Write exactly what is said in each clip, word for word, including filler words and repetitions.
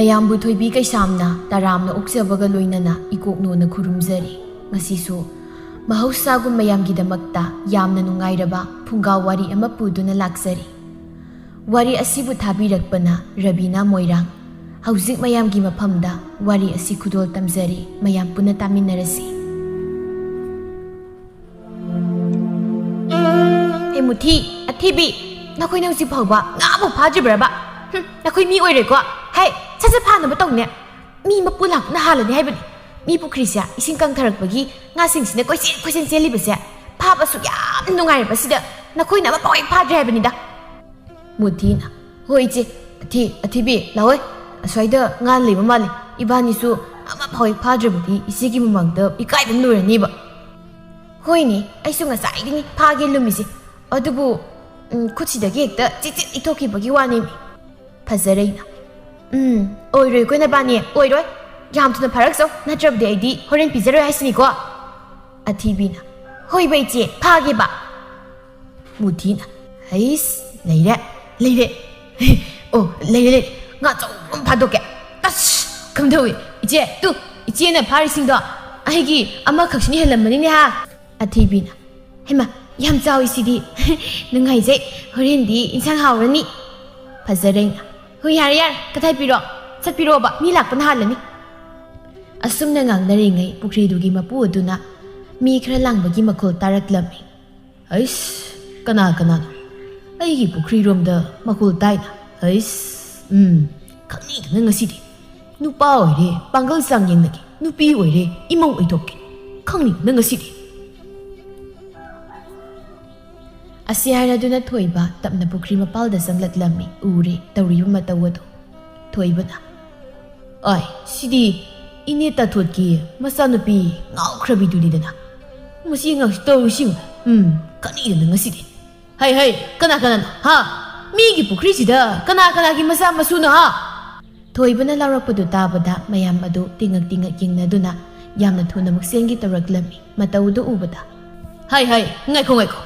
ꯃꯌꯥꯝꯕꯨ ꯊꯣꯏꯕꯤ ꯀꯩꯁꯥꯝꯅ ꯇꯔꯥꯝꯅ ꯑꯣꯛꯆꯕꯒ ꯂꯣꯏꯅꯅ ꯏꯀꯣꯛꯅꯣꯅ ꯈꯨꯔꯨꯝꯖꯔꯤ꯫ ꯉꯁꯤꯁꯨ ꯃꯍꯧꯁꯥꯒꯨꯝ ꯃꯌꯥꯝꯒꯤꯗꯃꯛꯇ ꯌꯥꯝꯅ ꯅꯨꯡꯉꯥꯏꯔꯕ ꯐꯨꯡꯒꯥ ꯋꯥꯔꯤ ꯑꯃ ꯄꯨꯗꯨꯅ ꯂꯥꯛꯆꯔꯤ꯫ ꯋꯥꯔꯤ ꯑꯁꯤꯕꯨ ꯊꯥꯕꯤꯔꯛꯄꯅ ꯔꯕꯤꯅꯥ ꯃꯣꯏꯔꯥꯡ꯫ ꯍꯧꯖꯤꯛ ꯃꯌꯥꯝꯒꯤ ꯃꯐꯝꯗ ꯋꯥꯔꯤ ꯑꯁꯤ ꯈꯨꯗꯣꯜ ꯇꯝꯖꯔꯤ, ꯃꯌꯥꯝ ꯄꯨꯟꯅ ꯇꯥꯃꯤꯟꯅꯔꯁꯤ꯫ ꯍꯦ ꯃꯨꯊꯤ, ꯑꯊꯤꯕꯤ, ꯅꯈꯣꯏꯅ ꯍꯧꯖꯤꯛ ꯐꯥꯎꯕ ꯉꯥꯕꯨ ꯐꯥꯗ꯭ꯔꯤꯕ꯭ꯔꯕ? ꯍꯨꯝ, ꯅꯈꯣꯏ ꯃꯤ ꯑꯣꯏꯔꯣꯏꯀꯣ꯫ ꯍꯦ, ꯁꯠ ꯁꯠ ꯐꯥꯅꯕ ꯇꯧꯅꯦ꯫ ꯃꯤ ꯃꯄꯨ ꯂꯥꯛꯄꯅ ꯍꯥꯜꯂꯅꯤ ꯍꯥꯏꯕꯅꯤ꯫ ꯃꯤ ꯄꯨꯈ꯭ꯔꯤꯁꯦ ꯏꯁꯤꯡ ꯀꯪꯊꯔꯛꯄꯒꯤ ꯉꯥꯁꯤꯡꯁꯤꯅ ꯀꯣꯏꯆꯦꯟ ꯀꯣꯏꯆꯦꯟ ꯆꯦꯜꯂꯤꯕꯁꯦ ꯐꯥꯕꯁꯨ ꯌꯥꯝ ꯅꯨꯡꯉꯥꯏꯔꯕꯁꯤꯗ ꯅꯈꯣꯏꯅ ꯑꯃꯐꯥꯎ ꯍꯦꯛ ꯐꯥꯗ꯭ꯔꯦ ꯍꯥꯏꯕꯅꯤꯗ꯫ ꯃꯨꯊꯤꯅ, "ꯍꯣꯏ ꯏꯆꯦ, ꯑꯊꯤ-, ꯑꯊꯤꯕꯤ, ꯂꯥꯛꯑꯣꯏ꯫ ꯑꯁ꯭ꯋꯥꯏꯗ ꯉꯥ ꯂꯩꯕ ꯃꯥꯜꯂꯤ꯫ ꯏꯕꯥꯅꯤꯁꯨ ꯑꯃꯐꯥꯎ ꯍꯦꯛ ꯐꯥꯗ꯭ꯔꯕꯗꯤ ꯏꯆꯦꯒꯤ ꯃꯃꯥꯡꯗ ꯏꯀꯥꯏꯕꯅ ꯂꯣꯏꯔꯅꯤꯕ꯫" "ꯍꯣꯏꯅꯦ, ꯑꯩꯁꯨ ꯉꯁꯥꯏꯗꯒꯤ ꯐꯥꯒꯦ ꯂꯨꯝꯃꯤꯁꯦ꯫ ꯑꯗꯨꯕꯨ, ꯎꯝ, ꯈꯨꯠꯁꯤꯗꯒꯤ ꯍꯦꯛꯇ ꯆꯤꯠ ꯆꯤꯠ ꯏꯊꯣꯛꯈꯤꯕꯒꯤ ꯋꯥꯅꯤꯃꯤ꯫" ꯐꯖꯔꯩꯅ, "ꯎꯝ, ꯑꯣꯏꯔꯣꯏꯀꯣ ꯅꯕꯥꯅꯤ, ꯑꯣꯏꯔꯣꯏ꯫ ꯌꯥꯝ ꯊꯨꯅ ꯐꯥꯔꯛꯆꯧ, ꯅꯠꯇ꯭ꯔꯕꯗꯤ ꯑꯩꯗꯤ ꯍꯣꯔꯦꯟ ꯄꯤꯖꯔꯣꯏ ꯍꯥꯏꯁꯤꯅꯤꯀꯣ꯫" ꯑꯊꯤꯕꯤꯅ, "ꯍꯣꯏꯕ ꯏꯆꯦ, ꯐꯥꯒꯦꯕ꯫" ꯃꯨꯊꯤꯅ, "ꯍꯩꯁ, ꯂꯩꯔꯦ, ꯂꯩꯔꯦ꯫ ꯑꯣ, ꯂꯩꯔꯦ, ꯂꯩꯔꯦ꯫ ꯉꯥ ꯑꯆꯧꯕ ꯑꯃ ꯐꯥꯗꯣꯛꯀꯦ꯫ ꯑꯁ, ꯀꯝꯗꯧꯏ? ꯏꯆꯦ, ꯇꯨ, ꯏꯆꯦꯅ ꯐꯥꯔꯤꯁꯤꯡꯗꯣ ꯑꯩꯒꯤ ꯑꯃꯈꯛꯁꯤꯅ ꯍꯦꯜꯂꯝꯃꯅꯤꯅꯦ ꯍꯥ?" ꯑꯊꯤꯕꯤꯅ, "ꯍꯩꯃꯥ, ꯌꯥꯝ ꯆꯥꯎꯏ ꯁꯤꯗꯤ꯫ ꯅꯨꯡꯉꯥꯏꯖꯩ, ꯍꯣꯔꯦꯟꯗꯤ ꯏꯟꯁꯥꯡ ꯍꯥꯎꯔꯅꯤ꯫" ꯐꯖꯔꯩꯅ, "ꯍꯣꯏ, ꯌꯥꯔꯦ, ꯌꯥꯔꯦ, ꯀꯗꯥꯏ ꯄꯤꯔꯣ? ꯆꯠꯄꯤꯔꯣꯕ, ꯃꯤ ꯂꯥꯛꯄꯅ ꯍꯥꯜꯂꯅꯤ꯫" ꯑꯁꯨꯝꯅ ꯉꯥꯡꯅꯔꯤꯉꯩ ꯄꯨꯈ꯭ꯔꯤꯗꯨꯒꯤ ꯃꯄꯨ ꯑꯗꯨꯅ ꯃꯤ ꯈꯔ ꯂꯥꯡꯕꯒꯤ ꯃꯈꯣꯜ ꯇꯥꯔꯛꯂꯝꯃꯤ꯫ "ꯍꯩꯁ, ꯀꯅꯥ ꯀꯅꯥꯅꯣ? ꯑꯩꯒꯤ ꯄꯨꯈ꯭ꯔꯤꯔꯣꯝꯗ ꯃꯈꯣꯜ ꯇꯥꯏꯅ꯫ ꯍꯩꯁ, ꯎꯝ, ꯈꯪꯅꯤꯗꯅ ꯉꯁꯤꯗꯤ꯫ ꯅꯨꯄꯥ ꯑꯣꯏꯔꯦ, ꯄꯥꯡꯒꯜ ꯆꯥꯡ ꯌꯦꯡꯅꯒꯦ꯫ ꯅꯨꯄꯤ ꯑꯣꯏꯔꯦ, ꯏꯃꯧ ꯑꯣꯏꯊꯣꯛꯀꯦ꯫ ꯈꯪꯅꯤꯗꯅ ꯉꯁꯤꯗꯤ꯫" ꯑꯁꯤ ꯍꯥꯏꯔꯗꯨꯅ ꯊꯣꯏꯕ ꯇꯞꯅ ꯄꯨꯈ꯭ꯔꯤ ꯃꯄꯥꯜꯗ ꯆꯪꯂꯛꯂꯝꯃꯤ꯫ ꯎꯔꯦ ꯇꯧꯔꯤꯕ ꯃꯇꯧ ꯑꯗꯨ꯫ ꯊꯣꯏꯕꯅ, "ꯑꯥꯏ, ꯁꯤꯗꯤ ꯏꯅꯦ ꯇꯥꯊꯣꯠꯀꯤ ꯃꯆꯥꯅꯨꯄꯤ ꯉꯥꯎꯈ꯭ꯔꯕꯤꯗꯨꯅꯤꯗꯅ꯫ ꯃꯁꯤ ꯑꯉꯥꯡꯁꯤ ꯇꯧꯔꯤꯁꯤ ꯌꯦꯡꯉꯨ꯫ ꯎꯝ, ꯀꯅꯤꯗꯅ ꯉꯁꯤꯗꯤ꯫ ꯍꯩ, ꯍꯩ, ꯀꯅꯥ ꯀꯅꯥꯅꯣ, ꯍꯥ? ꯃꯤꯒꯤ ꯄꯨꯈ꯭ꯔꯤꯁꯤꯗ ꯀꯅꯥ ꯀꯅꯥꯒꯤ ꯃꯆꯥ ꯃꯁꯨꯅꯣ, ꯍꯥ?" ꯊꯣꯏꯕꯅ ꯂꯥꯎꯔꯛꯄꯗꯨ ꯇꯥꯕꯗ ꯃꯌꯥꯝ ꯑꯗꯨ ꯇꯤꯡꯉꯛ ꯇꯤꯡꯉꯛ ꯌꯦꯡꯅꯗꯨꯅ ꯌꯥꯝꯅ ꯊꯨꯅ ꯑꯃꯨꯛ ꯆꯦꯟꯒꯦ ꯇꯧꯔꯛꯂꯝꯃꯤ꯫ ꯃꯇꯧꯗꯨ ꯎꯕꯗ, "ꯍꯩ, ꯍꯩ, ꯉꯥꯏꯈꯣ, ꯉꯥꯏꯈꯣ,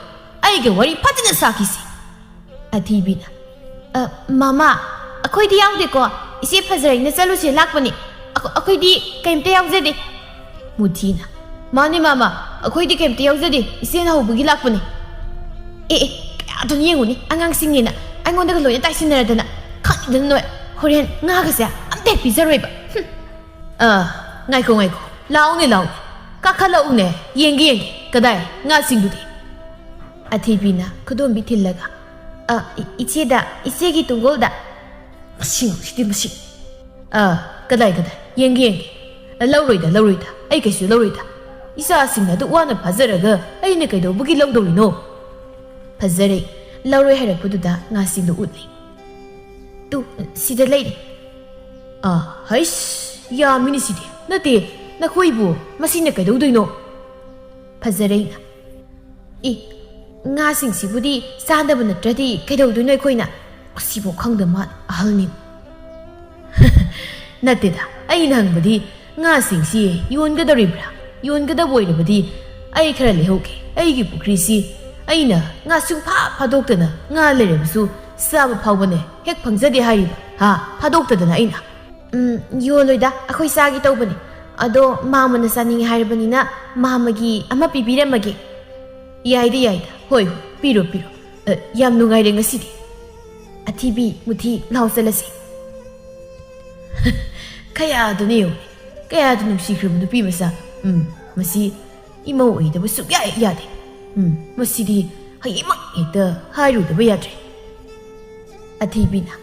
ꯑꯩꯒ ꯋꯥꯔꯤ ꯐꯖꯅ ꯁꯥꯈꯤꯁꯤ꯫" ꯑꯊꯤꯕꯤꯅ, "ꯑ, ꯃꯃꯥ, ꯑꯩꯈꯣꯏꯗꯤ ꯌꯥꯎꯗꯦꯀꯣ, "ꯏꯆꯦ ꯐꯖꯔꯩꯅ ꯆꯠꯂꯨꯁꯦ ꯂꯥꯛꯄꯅꯦ꯫ ꯑꯈ-, ꯑꯩꯈꯣꯏꯗꯤ ꯀꯩꯝꯇ ꯌꯥꯎꯖꯗꯦ꯫" ꯃꯨꯊꯤꯅ, "ꯃꯥꯅꯦ ꯃꯥꯃ, ꯑꯩꯈꯣꯏꯗꯤ ꯀꯩꯝꯇ ꯌꯥꯎꯖꯗꯦ, ꯏꯆꯦꯅ ꯍꯧꯕꯒꯤ ꯂꯥꯛꯄꯅꯦ꯫" "ꯑꯦ ꯑꯦ, ꯀꯌꯥꯗꯨꯅ ꯌꯦꯡꯉꯨꯅꯦ, ꯑꯉꯥꯡꯁꯤꯡꯅꯦꯅ ꯑꯩꯉꯣꯟꯗꯒ ꯂꯣꯏꯅ ꯇꯥꯏꯁꯤꯟꯅꯔꯗꯅ꯫ ꯈꯪꯉꯤꯗꯅ ꯅꯣꯏ, ꯍꯣꯔꯦꯟ ꯉꯥꯒꯁꯦ ꯑꯝꯇ ꯍꯦꯛ ꯄꯤꯖꯔꯣꯏꯕ꯫ ꯍꯨꯝ꯫ ꯑꯥ, ꯉꯥꯏꯈꯣ ꯉꯥꯏꯈꯣ, ꯂꯥꯛꯎꯅꯦ ꯂꯥꯛꯎꯅꯦ, ꯀꯥꯈꯠꯂꯛꯎꯅꯦ, ꯌꯦꯡꯒꯦ ꯌꯦꯡꯒꯦ, ꯀꯗꯥꯏ ꯉꯥꯁꯤꯡꯗꯨꯗꯤ?" ꯑꯊꯤꯕꯤꯅ ꯈꯨꯗꯣꯝꯕꯤ ꯊꯤꯜꯂꯒ, "ꯑ, ꯏ-, ꯏꯆꯦꯗ, ꯏꯆꯦꯒꯤ ꯇꯨꯡꯒꯣꯜꯗ꯫" "ꯃꯁꯤ ꯉꯥꯡꯁꯤꯗꯤ ꯃꯁꯤ꯫ ꯑ, ꯀꯗꯥꯏ ꯀꯗꯥꯏ? ꯌꯦꯡꯒꯦ ꯌꯦꯡꯒꯦ꯫ ꯑ, ꯂꯧꯔꯣꯏꯗ, ꯂꯧꯔꯣꯏꯗ, ꯑꯩ ꯀꯩꯁꯨ ꯂꯧꯔꯣꯏꯗ꯫ ꯏꯆꯥꯁꯤꯡꯅ ꯑꯗꯨꯛ ꯋꯥꯅ ꯐꯥꯖꯔꯒ ꯑꯩꯅ ꯀꯩꯗꯧꯕꯒꯤ ꯂꯧꯗꯧꯔꯤꯅꯣ?" ꯐꯖꯔꯩ ꯂꯧꯔꯣꯏ ꯍꯥꯏꯔꯛꯄꯗꯨꯗ ꯉꯥꯁꯤꯡꯗꯨ ꯎꯠꯂꯤ꯫ "ꯇꯨ, ꯁꯤꯗ ꯂꯩꯔꯦ꯫" "ꯑ, ꯍꯩꯁ, ꯌꯥꯝꯃꯤꯅꯤ ꯁꯤꯗꯤ꯫ ꯅꯠꯇꯦ, ꯅꯈꯣꯏꯕꯨ ꯃꯁꯤꯅ ꯀꯩꯗꯧꯗꯣꯏꯅꯣ?" ꯐꯖꯔꯩꯅ, "ꯏ, ꯉꯥꯁꯤꯡꯁꯤꯕꯨꯗꯤ ꯆꯥꯅꯕ ꯅꯠꯇ꯭ꯔꯗꯤ ꯀꯩꯗꯧꯗꯣꯏꯅꯣ ꯑꯩꯈꯣꯏꯅ? ꯑꯁꯤꯐꯥꯎ ꯈꯪꯗꯕ ꯃꯥꯜꯂꯦ ꯑꯍꯜꯅꯤ꯫" "ꯅꯠꯇꯦꯗ, ꯑꯩꯅ ꯍꯪꯕꯗꯤ ꯉꯥꯁꯤꯡꯁꯤ ꯌꯣꯟꯒꯗꯧꯔꯤꯕ꯭ꯔꯥ? ꯌꯣꯟꯒꯗꯕ ꯑꯣꯏꯔꯕꯗꯤ ꯑꯩ ꯈꯔ ꯂꯩꯍꯧꯒꯦ꯫ ꯑꯩꯒꯤ ꯄꯨꯈ꯭ꯔꯤꯁꯤ ꯑꯩꯅ ꯉꯥ ꯁꯨꯡꯐꯥ ꯐꯥꯗꯣꯛꯇꯅ ꯉꯥ ꯂꯩꯔꯕꯁꯨ ꯆꯥꯕ ꯐꯥꯎꯕꯅꯦ ꯍꯦꯛ ꯐꯪꯖꯗꯦ ꯍꯥꯏꯔꯤꯕ꯫ ꯍꯥ? ꯐꯥꯗꯣꯛꯇꯗꯅ ꯑꯩꯅ꯫" "ꯎꯝ, ꯌꯣꯜꯂꯣꯏꯗ, ꯑꯩꯈꯣꯏ ꯆꯥꯒꯦ ꯇꯧꯕꯅꯤ꯫ ꯑꯗꯣ ꯃꯥꯃꯅ ꯆꯥꯅꯤꯡꯉꯦ ꯍꯥꯏꯔꯕꯅꯤꯅ ꯃꯥꯃꯒꯤ ꯑꯃ ꯄꯤꯕꯤꯔꯝꯃꯒꯦ꯫" "ꯌꯥꯏꯗ, ꯌꯥꯏꯗ꯫ ꯍꯣꯏ, ꯍꯣꯏ, ꯄꯤꯔꯣ, ꯄꯤꯔꯣ꯫ ꯑ, ꯌꯥꯝ ꯅꯨꯡꯉꯥꯏꯔꯦ ꯉꯁꯤꯗꯤ꯫" "ꯑꯊꯤꯕꯤ, ꯃꯨꯊꯤ, ꯂꯥꯎ ꯆꯠꯂꯁꯤ꯫" ꯀꯌꯥꯗꯅꯣ ꯌꯦꯡꯉꯨ, ꯀꯌꯥꯗ ꯅꯨꯡꯁꯤꯈ꯭ꯔꯕ ꯅꯨꯄꯤ ꯃꯆꯥ꯫ ꯎꯝ, ꯃꯁꯤ ꯏꯃꯧ ꯑꯣꯏꯗꯕ ꯁꯨꯛꯌꯥ ꯍꯦꯛ ꯌꯥꯗꯦ꯫ ꯎꯝ, ꯃꯁꯤꯗꯤ ꯍꯌꯦꯡꯃꯛ ꯍꯦꯛꯇ ꯍꯥꯏꯔꯨꯗꯕ ꯌꯥꯗ꯭ꯔꯦ꯫ ꯑꯊꯤꯕꯤꯅ,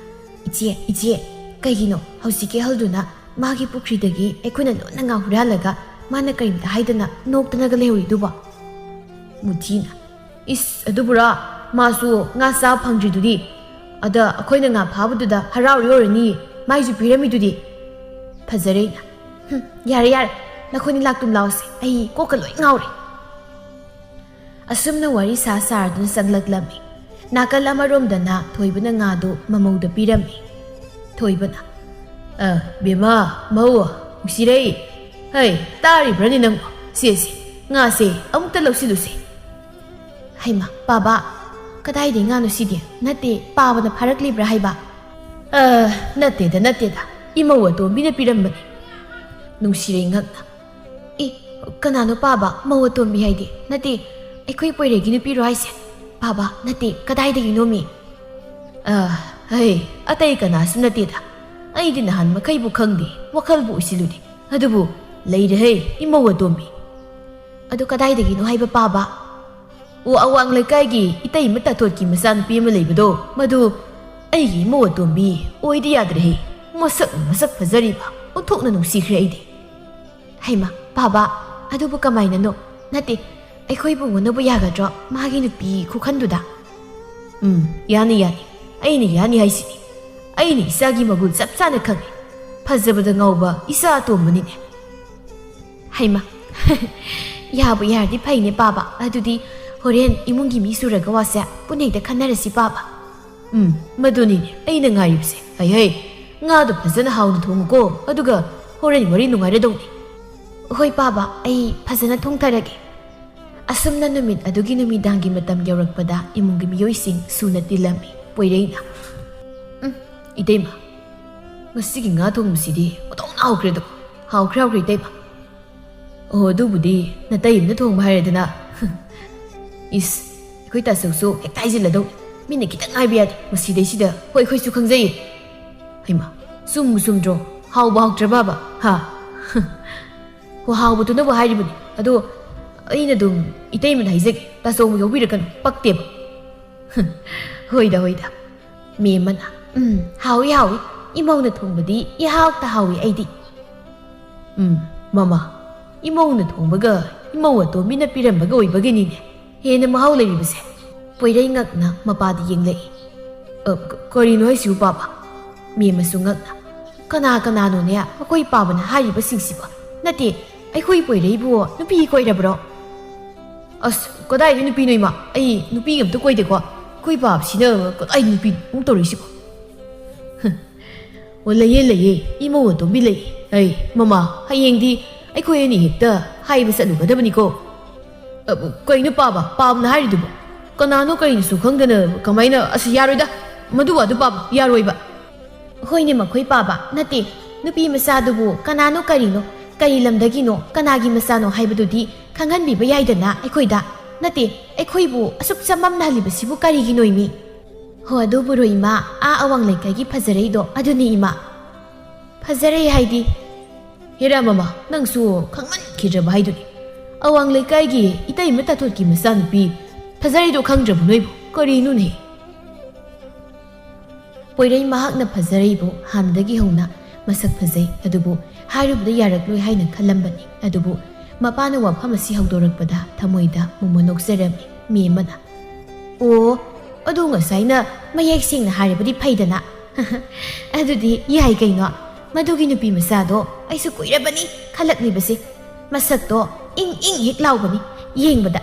"ꯏꯆꯦ, ꯏꯆꯦ, ꯀꯩꯒꯤꯅꯣ ꯍꯧꯖꯤꯛꯀꯤ ꯑꯍꯜꯗꯨꯅ ꯃꯥꯒꯤ ꯄꯨꯈ꯭ꯔꯤꯗꯒꯤ ꯑꯩꯈꯣꯏꯅ ꯂꯣꯟꯅ ꯉꯥ ꯍꯨꯔꯥꯜꯂꯒ ꯃꯥꯅ ꯀꯔꯤꯝꯇ ꯍꯥꯏꯗꯅ ꯅꯣꯛꯇꯅꯒ ꯂꯩꯍꯧꯔꯤꯗꯨꯕꯣ?" ꯃꯨꯊꯤꯅ, "ꯏꯁ, ꯑꯗꯨꯕꯨꯔꯥ? ꯃꯥꯁꯨ ꯉꯥ ꯆꯥ ꯐꯪꯗ꯭ꯔꯤꯗꯨꯗꯤ꯫ ꯑꯗ ꯑꯩꯈꯣꯏꯅ ꯉꯥ ꯐꯥꯕꯗꯨꯗ ꯍꯔꯥꯎꯔꯤ ꯑꯣꯏꯔꯅꯤ, ꯃꯥꯏꯁꯨ ꯄꯤꯔꯝꯃꯤꯗꯨꯗꯤ꯫" ꯐꯖꯔꯩꯅ, "ꯍꯨꯝ, ꯌꯥꯔꯦ, ꯌꯥꯔꯦ, ꯅꯈꯣꯏꯅꯤ ꯂꯥꯛꯇꯨꯝ ꯂꯥꯎꯁꯦ, ꯑꯩ ꯀꯣꯛꯀ ꯂꯣꯏ ꯉꯥꯎꯔꯦ꯫" ꯑꯁꯨꯝꯅ ꯋꯥꯔꯤ ꯁꯥ ꯁꯥꯔꯗꯨꯅ ꯆꯪꯂꯛꯂꯝꯃꯤ꯫ ꯅꯥꯀꯜ ꯑꯃꯔꯣꯝꯗꯅ ꯊꯣꯏꯕꯅ ꯉꯥꯗꯨ ꯃꯃꯧꯗ ꯄꯤꯔꯝꯃꯤ꯫ ꯊꯣꯏꯕꯅ, "ꯑ, ꯕꯦꯝꯃ, ꯃꯧ, ꯅꯨꯡꯁꯤꯔꯩ, ꯍꯩ, ꯇꯥꯔꯤꯕ꯭ꯔꯅꯦ ꯅꯪꯕꯣ? ꯁꯦ, ꯁꯦ, ꯉꯥꯁꯦ ꯑꯃꯨꯛꯇ ꯂꯧꯁꯤꯜꯂꯨꯁꯦ꯫" "ꯍꯩꯃꯥ, ꯄꯥꯕ, ꯀꯗꯥꯏꯗꯩ ꯉꯥꯅꯣ ꯁꯤꯗꯤ? ꯅꯠꯇꯦ, ꯄꯥꯕꯅ ꯐꯥꯔꯛꯂꯤꯕ꯭ꯔꯥ ꯍꯥꯏꯕ?" ꯑ, ꯅꯠꯇꯦꯗ, ꯅꯠꯇꯦꯗ꯫ ꯏꯃꯧ ꯑꯇꯣꯝꯕꯤꯅ ꯄꯤꯔꯝꯕꯅꯤ꯫ ꯅꯨꯡꯁꯤꯔꯩ ꯉꯛꯅ, "ꯏ, ꯀꯅꯥꯅꯣ ꯄꯥꯕ? ꯃꯧ ꯑꯇꯣꯝꯕꯤ ꯍꯥꯏꯗꯤ? ꯅꯠꯇꯦ, ꯑꯩꯈꯣꯏ ꯄꯣꯏꯔꯩꯒꯤ ꯅꯨꯄꯤꯔꯣ ꯍꯥꯏꯁꯦ? ꯄꯥꯕ, ꯅꯠꯇꯦ, ꯀꯗꯥꯏꯗꯒꯤꯅꯣꯃꯤ?" "ꯑ, ꯍꯩ, ꯑꯇꯩ ꯀꯅꯥꯁꯨ ꯅꯠꯇꯦꯗ꯫ ꯑꯩꯗꯤ ꯅꯍꯥꯟ ꯃꯈꯩꯕꯨ ꯈꯪꯗꯦ, ꯋꯥꯈꯜꯕꯨ ꯑꯣꯏꯁꯤꯜꯂꯨꯗꯦ꯫ ꯑꯗꯨꯕꯨ ꯂꯩꯔꯦ ꯍꯩ, ꯏꯃꯧ ꯑꯇꯣꯝꯕꯤ꯫" "ꯑꯗꯨ ꯀꯗꯥꯏꯗꯒꯤꯅꯣ ꯍꯥꯏꯕ ꯄꯥꯕ?" "ꯑꯣ, ꯑꯋꯥꯡ ꯂꯩꯀꯥꯏꯒꯤ ꯏꯇꯩꯃ ꯇꯥꯊꯣꯠꯀꯤ ꯃꯆꯥꯅꯨꯄꯤ ꯑꯃ ꯂꯩꯕꯗꯣ, ꯃꯗꯨ ꯑꯩꯒꯤ ꯏꯃꯧ ꯑꯇꯣꯝꯕꯤ ꯑꯣꯏꯗꯤ ꯌꯥꯗ꯭ꯔꯦꯍꯦ꯫ ꯃꯁꯛꯅ ꯃꯁꯛ ꯐꯖꯔꯤꯕ, ꯑꯣꯟꯊꯣꯛꯅ ꯅꯨꯡꯁꯤꯈ꯭ꯔꯦ ꯑꯩꯗꯤ꯫" "ꯍꯩꯃ, ꯄꯥꯕ, ꯑꯗꯨꯕꯨ ꯀꯃꯥꯏꯅꯅꯣ? ꯅꯠꯇꯦ, ꯑꯩꯈꯣꯏ ꯏꯕꯨꯡꯉꯣꯅꯕꯨ ꯌꯥꯒꯗ꯭ꯔꯣ, ꯃꯥꯒꯤ ꯅꯨꯄꯤ ꯈꯨꯈꯟꯗꯨꯗ?" "ꯎꯝ, ꯌꯥꯅꯤ, ꯌꯥꯅꯤ꯫ ꯑꯩꯅ ꯌꯥꯅꯤ ꯍꯥꯏꯁꯤꯅꯤ꯫ ꯑꯩꯅ ꯏꯆꯥꯒꯤ ꯃꯒꯨꯟ ꯆꯞ ꯆꯥꯅ ꯈꯪꯉꯤ꯫ ꯐꯖꯕꯗ ꯉꯥꯎꯕ ꯏꯆꯥ ꯑꯇꯣꯝꯕꯅꯤꯅꯦ꯫" "ꯍꯩꯃ, ꯌꯥꯕꯨ ꯌꯥꯔꯗꯤ ꯐꯩꯅꯦ ꯄꯥꯕ꯫ ꯑꯗꯨꯗꯤ ꯍꯣꯔꯦꯟ ꯏꯃꯨꯡꯒꯤ ꯃꯤ ꯁꯨꯔꯒ ꯋꯥꯁꯦ ꯄꯨꯟꯅ ꯍꯦꯛꯇ ꯈꯟꯅꯔꯁꯤ ꯄꯥꯕ꯫" "ꯎꯝ, ꯃꯗꯨꯅꯤꯅꯦ ꯑꯩꯅ ꯉꯥꯏꯔꯤꯕꯁꯦ꯫ ꯍꯩ ꯍꯩ, ꯉꯥꯗꯣ ꯐꯖꯅ ꯍꯥꯎꯅ ꯊꯣꯡꯉꯨꯀꯣ, ꯑꯗꯨꯒ ꯍꯣꯔꯦꯟ ꯋꯥꯔꯤ ꯅꯨꯡꯉꯥꯏꯔꯗꯧꯅꯤ꯫" "ꯍꯣꯏ ꯄꯥꯕ, ꯑꯩ ꯐꯖꯅ ꯊꯣꯡꯊꯔꯒꯦ꯫" ꯑꯁꯨꯝꯅ ꯅꯨꯃꯤꯠ ꯑꯗꯨꯒꯤ ꯅꯨꯃꯤꯗꯥꯡꯒꯤ ꯃꯇꯝ ꯌꯧꯔꯛꯄꯗ ꯏꯃꯨꯡꯒꯤ ꯃꯤꯑꯣꯏꯁꯤꯡ ꯁꯨꯅ ꯇꯤꯜꯂꯝꯃꯤ꯫ ꯄꯣꯏꯔꯩꯅ, "ꯎꯝ, ꯏꯇꯩꯃ, ꯉꯁꯤꯒꯤ ꯉꯥ ꯊꯣꯡꯕꯁꯤꯗꯤ ꯑꯣꯟꯊꯣꯛꯅ ꯍꯥꯎꯈ꯭ꯔꯦꯗꯀꯣ꯫ ꯍꯥꯎꯈ꯭ꯔꯦ, ꯍꯥꯎꯈ꯭ꯔꯦ, ꯏꯇꯩꯃ꯫" "ꯑꯣ, ꯑꯗꯨꯕꯨꯗꯤ ꯅꯇꯩꯃꯅ ꯊꯣꯡꯕ ꯍꯥꯏꯔꯦꯗꯅ꯫" "ꯏꯁ, ꯑꯩꯈꯣꯏ ꯇꯥꯆꯧꯁꯨ ꯍꯦꯛꯇ ꯍꯥꯏꯖꯤꯜꯂꯗꯧꯅꯤ꯫ ꯃꯤꯅ ꯈꯤꯇꯪ ꯍꯥꯏꯕ ꯌꯥꯗꯦ꯫ ꯃꯁꯤꯗꯩꯁꯤꯗ ꯍꯣꯏ, ꯑꯩꯈꯣꯏꯁꯨ ꯈꯪꯖꯩꯌꯦ꯫" "ꯍꯩꯃꯥ, ꯆꯨꯝꯕꯨ ꯆꯨꯝꯗ꯭ꯔꯣ? ꯍꯥꯎꯕ ꯍꯥꯎꯇ꯭ꯔꯕꯕ? ꯍꯥ?" "ꯍꯣ, ꯍꯥꯎꯕꯗꯨꯅꯕꯨ ꯍꯥꯏꯔꯤꯕꯅꯤ꯫ ꯑꯗꯣ ꯑꯩꯅ ꯑꯗꯨꯝ ꯏꯇꯩꯃꯗ ꯍꯥꯏꯖꯒꯦ, ꯇꯥꯆꯧ ꯑꯃꯨꯛ ꯌꯥꯎꯕꯤꯔꯛꯀꯅꯨ, ꯄꯛꯇꯦꯕ꯫" "ꯍꯣꯏꯗ, ꯍꯣꯏꯗ꯫" ꯃꯦꯝꯃꯅ, "ꯎꯝ, ꯍꯥꯎꯏ, ꯍꯥꯎꯏ꯫ ꯏꯃꯧꯅ ꯊꯣꯡꯕꯗꯤ ꯏꯍꯥꯎꯇ ꯍꯥꯎꯏ ꯑꯩꯗꯤ꯫" "ꯎꯝ, ꯃꯃꯥ, ꯏꯃꯧꯅ ꯊꯣꯡꯕꯒ ꯏꯃꯧ ꯑꯇꯣꯝꯕꯤꯅ ꯄꯤꯔꯝꯕꯒ ꯑꯣꯏꯕꯒꯤꯅꯤꯅꯦ ꯍꯦꯟꯅ ꯃꯍꯥꯎ ꯂꯩꯔꯤꯕꯁꯦ꯫" ꯄꯣꯏꯔꯩ ꯉꯛꯅ ꯃꯄꯥꯗ ꯌꯦꯡꯂꯛꯏ꯫ "ꯑ, ꯀ-, ꯀꯔꯤꯅꯣ ꯍꯥꯏꯁꯤꯕꯨ, ꯄꯥꯕ?" ꯃꯦꯝꯃꯁꯨ ꯉꯛꯅ, "ꯀꯅꯥ ꯀꯅꯥꯅꯣꯅꯦ ꯃꯈꯣꯏ ꯄꯥꯕꯅ ꯍꯥꯏꯔꯤꯕꯁꯤꯡꯁꯤꯕꯣ? ꯅꯠꯇꯦ, ꯑꯩꯈꯣꯏ ꯄꯣꯏꯔꯩꯕꯨ ꯅꯨꯄꯤ ꯀꯣꯏꯔꯕ꯭ꯔꯣ?" "ꯑꯁ, ꯀꯗꯥꯏꯗꯒꯤ ꯅꯨꯄꯤꯅꯣ ꯏꯃꯥ? ꯑꯩ ꯅꯨꯄꯤꯒ ꯑꯝꯇ ꯀꯣꯏꯗꯦꯀꯣ꯫ ꯑꯩꯈꯣꯏ ꯄꯥꯕꯁꯤꯅ ꯀꯗꯥꯏ ꯅꯨꯄꯤꯅꯣ ꯑꯃꯨꯛ ꯇꯧꯔꯛꯏꯁꯤꯕꯣ?" "ꯑꯣ, ꯂꯩꯌꯦ, ꯂꯩꯌꯦ, ꯏꯃꯧ ꯑꯇꯣꯝꯕꯤ ꯂꯩꯌꯦ꯫ ꯑꯩ, ꯃꯃꯥ, ꯍꯌꯦꯡꯗꯤ ꯑꯩꯈꯣꯏ ꯑꯅꯤ ꯍꯦꯛꯇ ꯍꯥꯏꯕ ꯆꯠꯂꯨꯒꯗꯕꯅꯤꯀꯣ꯫" "ꯑ, ꯀꯩꯅꯣ ꯄꯥꯕ, ꯄꯥꯕꯅ ꯍꯥꯏꯔꯤꯗꯨꯕꯣ? ꯀꯅꯥꯅꯣ ꯀꯔꯤꯅꯣꯁꯨ ꯈꯪꯗꯅ ꯀꯃꯥꯏꯅ?" "ꯑꯁ, ꯌꯥꯔꯣꯏꯗ, ꯃꯗꯨ ꯋꯥꯗꯨ ꯄꯥꯕ ꯌꯥꯔꯣꯏꯕ꯫" ꯍꯣꯏꯅꯦ, ꯃꯈꯣꯏ ꯄꯥꯕ ꯅꯠꯇꯦ꯫ ꯅꯨꯄꯤ ꯃꯆꯥꯗꯨꯕꯨ ꯀꯅꯥꯅꯣ, ꯀꯔꯤꯅꯣ, ꯀꯔꯤ ꯂꯝꯗꯒꯤꯅꯣ, ꯀꯅꯥꯒꯤ ꯃꯆꯥꯅꯣ ꯍꯥꯏꯕꯗꯨꯗꯤ ꯈꯪꯍꯟꯕꯤꯕ ꯌꯥꯏꯗꯅ ꯑꯩꯈꯣꯏꯗ꯫ ꯅꯠꯇꯦ, ꯑꯩꯈꯣꯏꯕꯨ ꯑꯁꯨꯛ ꯆꯃꯝꯅꯍꯜꯂꯤꯕꯁꯤꯕꯨ ꯀꯔꯤꯒꯤꯅꯣ, ꯏꯃꯤ? ꯍꯣ, ꯑꯗꯨꯕꯨꯔꯣ, ꯏꯃꯥ, ꯑꯥ ꯑꯋꯥꯡ ꯂꯩꯀꯥꯏꯒꯤ ꯐꯖꯔꯩꯗꯣ ꯑꯗꯨꯅꯤ, ꯏꯃꯥ꯫ ꯐꯖꯔꯩ ꯍꯥꯏꯗꯤ? ꯍꯦꯔꯥ ꯃꯃꯥ, ꯅꯪꯁꯨ ꯈꯪꯃꯟꯈꯤꯗ꯭ꯔꯕ ꯍꯥꯏꯗꯨꯅꯤ꯫ ꯑꯋꯥꯡ ꯂꯩꯀꯥꯏꯒꯤ ꯏꯇꯩꯃ ꯇꯥꯊꯣꯠꯀꯤ ꯃꯆꯥꯅꯨꯄꯤ ꯐꯖꯔꯩꯗꯣ ꯈꯪꯗ꯭ꯔꯕ ꯅꯣꯏꯕꯨ? ꯀꯔꯤꯅꯣꯅꯦ? ꯄꯣꯏꯔꯩ ꯃꯍꯥꯛꯅ ꯐꯖꯔꯩꯕꯨ ꯍꯥꯟꯅꯗꯒꯤ ꯍꯧꯅ ꯃꯁꯛ ꯐꯖꯩ, ꯑꯗꯨꯕꯨ ꯍꯥꯏꯔꯨꯕꯗ ꯌꯥꯔꯛꯂꯣꯏ ꯍꯥꯏꯅ ꯈꯜꯂꯝꯕꯅꯤ꯫ ꯑꯗꯨꯕꯨ ꯃꯄꯥꯅ ꯋꯥꯐꯝ ꯑꯁꯤ ꯍꯧꯗꯣꯔꯛꯄꯗ ꯊꯃꯣꯏꯗ ꯃꯣꯃꯣꯟ ꯅꯣꯛꯆꯔꯝꯃꯤ꯫ ꯃꯤ ꯑꯃꯅ, "ꯑꯣ, ꯑꯗꯨ ꯉꯁꯥꯏꯅ ꯃꯌꯦꯛ ꯁꯦꯡꯅ ꯍꯥꯏꯔꯕꯗꯤ ꯐꯩꯗꯅ?" "ꯑꯗꯨꯗꯤ ꯌꯥꯏ ꯀꯩꯅꯣ꯫ ꯃꯗꯨꯒꯤ ꯅꯨꯄꯤ ꯃꯆꯥꯗꯣ ꯑꯩꯁꯨ ꯀꯨꯏꯔꯕꯅꯤ ꯈꯜꯂꯛꯂꯤꯕꯁꯦ꯫ ꯃꯁꯛꯇꯣ ꯏꯪ ꯏꯪ ꯍꯦꯛ ꯂꯥꯎꯕꯅꯤ ꯌꯦꯡꯕꯗ꯫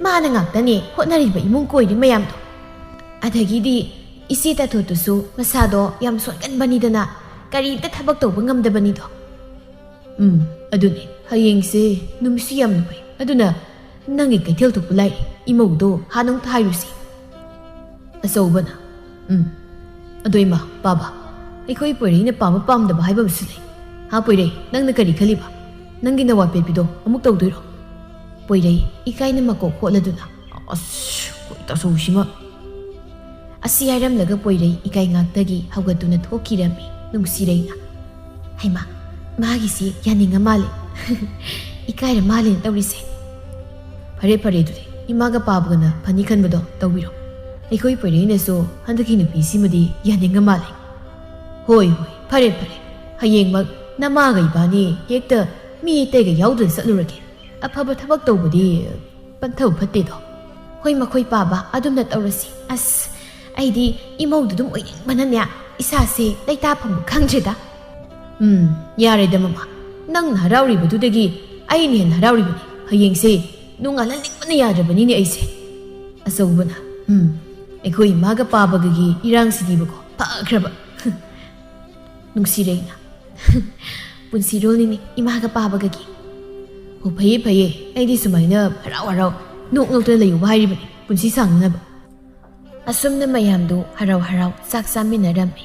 ꯃꯥꯅ ꯉꯥꯛꯇꯅꯦ ꯍꯣꯠꯅꯔꯤꯕ ꯏꯃꯨꯡ ꯀꯣꯏꯔꯤ ꯃꯌꯥꯝꯗꯣ꯫ ꯑꯗꯒꯤꯗꯤ ꯏꯆꯦ ꯇꯥꯊꯣꯠꯇꯨꯁꯨ ꯃꯁꯥꯗꯣ ꯌꯥꯝ ꯁꯣꯟꯒꯟꯕꯅꯤꯗꯅ, ꯀꯔꯤꯝꯇ ꯊꯕꯛ ꯇꯧꯕ ꯉꯝꯗꯕꯅꯤꯗꯣ꯫" "ꯎꯝ, ꯑꯗꯨꯅꯤ꯫ ꯍꯌꯦꯡꯁꯦ ꯅꯨꯃꯤꯠꯁꯨ ꯌꯥꯝ ꯅꯨꯡꯉꯥꯏ꯫ ꯑꯗꯨꯅ ꯅꯪꯒꯤ ꯀꯩꯊꯦꯜ ꯊꯣꯛꯄ ꯂꯥꯏꯔꯤ, ꯏꯃꯧꯗꯣ ꯍꯥꯟꯅ ꯑꯃꯨꯛꯇ ꯍꯥꯏꯔꯨꯁꯤ꯫" ꯑꯆꯧꯕꯅ, "ꯎꯝ, ꯑꯗꯣ ꯏꯃꯥ, ꯄꯥꯕ, ꯑꯩꯈꯣꯏ ꯄꯣꯏꯔꯩꯅ ꯄꯥꯝꯕ ꯄꯥꯝꯗꯕ ꯍꯥꯏꯕ ꯑꯃꯁꯨ ꯂꯩ꯫ ꯍꯥ ꯄꯣꯏꯔꯩ, ꯅꯪꯅ ꯀꯔꯤ ꯈꯜꯂꯤꯕ? ꯅꯪꯒꯤ ꯅꯋꯥ ꯄꯦꯠꯄꯤꯗꯣ ꯑꯃꯨꯛ ꯇꯧꯗꯣꯏꯔꯣ?" ꯄꯣꯏꯔꯩ ꯏꯀꯥꯏꯅ ꯃꯀꯣꯛ ꯍꯣꯠꯂꯗꯨꯅ, "ꯑꯁ, ꯑꯩꯈꯣꯏ ꯇꯥꯆꯧꯁꯤꯃ!" ꯑꯁꯤ ꯍꯥꯏꯔꯝꯂꯒ ꯄꯣꯏꯔꯩ ꯏꯀꯥꯏ ꯉꯥꯛꯇꯒꯤ ꯍꯧꯒꯠꯇꯨꯅ ꯊꯣꯛꯈꯤꯔꯝꯃꯤ ꯅꯨꯡꯁꯤꯔꯩꯅ꯫ "ꯍꯩꯃꯥ, ꯃꯥꯒꯤꯁꯤ ꯌꯥꯅꯤꯡꯉ ꯃꯥꯜꯂꯦ꯫ ꯏꯀꯥꯏꯔ ꯃꯥꯜꯂꯦꯅ ꯇꯧꯔꯤꯁꯦ꯫ ꯐꯔꯦ, ꯐꯔꯦ, ꯑꯗꯨꯗꯤ ꯏꯃꯥꯒ ꯄꯥꯕꯒꯅ ꯐꯅꯤ ꯈꯟꯕꯗꯣ ꯇꯧꯕꯤꯔꯣ꯫ ꯑꯩꯈꯣꯏ ꯄꯣꯏꯔꯩꯅꯁꯨ ꯍꯟꯗꯛꯀꯤ ꯅꯨꯄꯤꯁꯤꯃꯗꯤ ꯌꯥꯅꯤꯡꯉ ꯃꯥꯜꯂꯦ꯫ ꯍꯣꯏ, ꯍꯣꯏ, ꯐꯔꯦ, ꯐꯔꯦ꯫ ꯍꯌꯦꯡꯃꯛ ꯅꯃꯥꯒ ꯏꯕꯥꯅꯤ ꯍꯦꯛꯇ ꯃꯤ ꯑꯇꯩꯒ ꯌꯥꯎꯗꯅ ꯆꯠꯂꯨꯔꯒꯦ꯫ ꯑꯐꯕ ꯊꯕꯛ ꯇꯧꯕꯗꯤ ꯄꯟꯊꯧ ꯐꯠꯇꯦꯗꯣ꯫" "ꯍꯣꯏ, ꯃꯈꯣꯏ ꯄꯥꯕ, ꯑꯗꯨꯝꯅ ꯇꯧꯔꯁꯤ꯫ ꯑꯁ, ꯑꯩꯗꯤ ꯏꯃꯧꯗꯨ ꯑꯗꯨꯝ ꯑꯣꯏꯅꯤꯡꯕꯅꯅꯦ ꯏꯁꯥꯁꯦ ꯂꯩꯇꯥꯐꯝ ꯈꯪꯗ꯭ꯔꯦꯗ꯫" "ꯎꯝ, ꯌꯥꯔꯦꯗ ꯃꯃꯥ, ꯅꯪꯅ ꯍꯔꯥꯎꯔꯤꯕꯗꯨꯗꯒꯤ ꯑꯩꯅ ꯍꯦꯟꯅ ꯍꯔꯥꯎꯔꯤꯕꯅꯤ꯫ ꯍꯌꯦꯡꯁꯦ ꯅꯣꯡꯉꯥꯜꯍꯟꯅꯤꯡꯕꯅ ꯌꯥꯗ꯭ꯔꯕꯅꯤꯅꯦ ꯑꯩꯁꯦ꯫" ꯑꯆꯧꯕꯅ, "ꯎꯝ, ꯑꯩꯈꯣꯏ ꯏꯃꯥꯒ ꯄꯥꯕꯒꯒꯤ ꯏꯔꯥꯡꯁꯤꯗꯤꯕꯀꯣ ꯐꯈ꯭ꯔꯕ꯫" ꯅꯨꯡꯁꯤꯔꯩꯅ, "ꯄꯨꯟꯁꯤꯔꯣꯜꯅꯤꯅꯦ ꯏꯃꯥꯒ ꯄꯥꯕꯒꯒꯤ꯫ ꯑꯣ, ꯐꯩꯌꯦ, ꯐꯩꯌꯦ, ꯑꯩꯗꯤ ꯁꯨꯃꯥꯏꯅ ꯍꯔꯥꯎ ꯍꯔꯥꯎ ꯅꯣꯛ ꯅꯣꯛꯇꯅ ꯂꯩꯌꯨ ꯍꯥꯏꯔꯤꯕꯅꯤ ꯄꯨꯟꯁꯤ ꯁꯥꯡꯅꯅꯕ꯫" ꯑꯁꯨꯝꯅ ꯃꯌꯥꯝꯗꯨ ꯍꯔꯥꯎ ꯍꯔꯥꯎ ꯆꯥꯛ ꯆꯥꯃꯤꯟꯅꯔꯝꯃꯤ꯫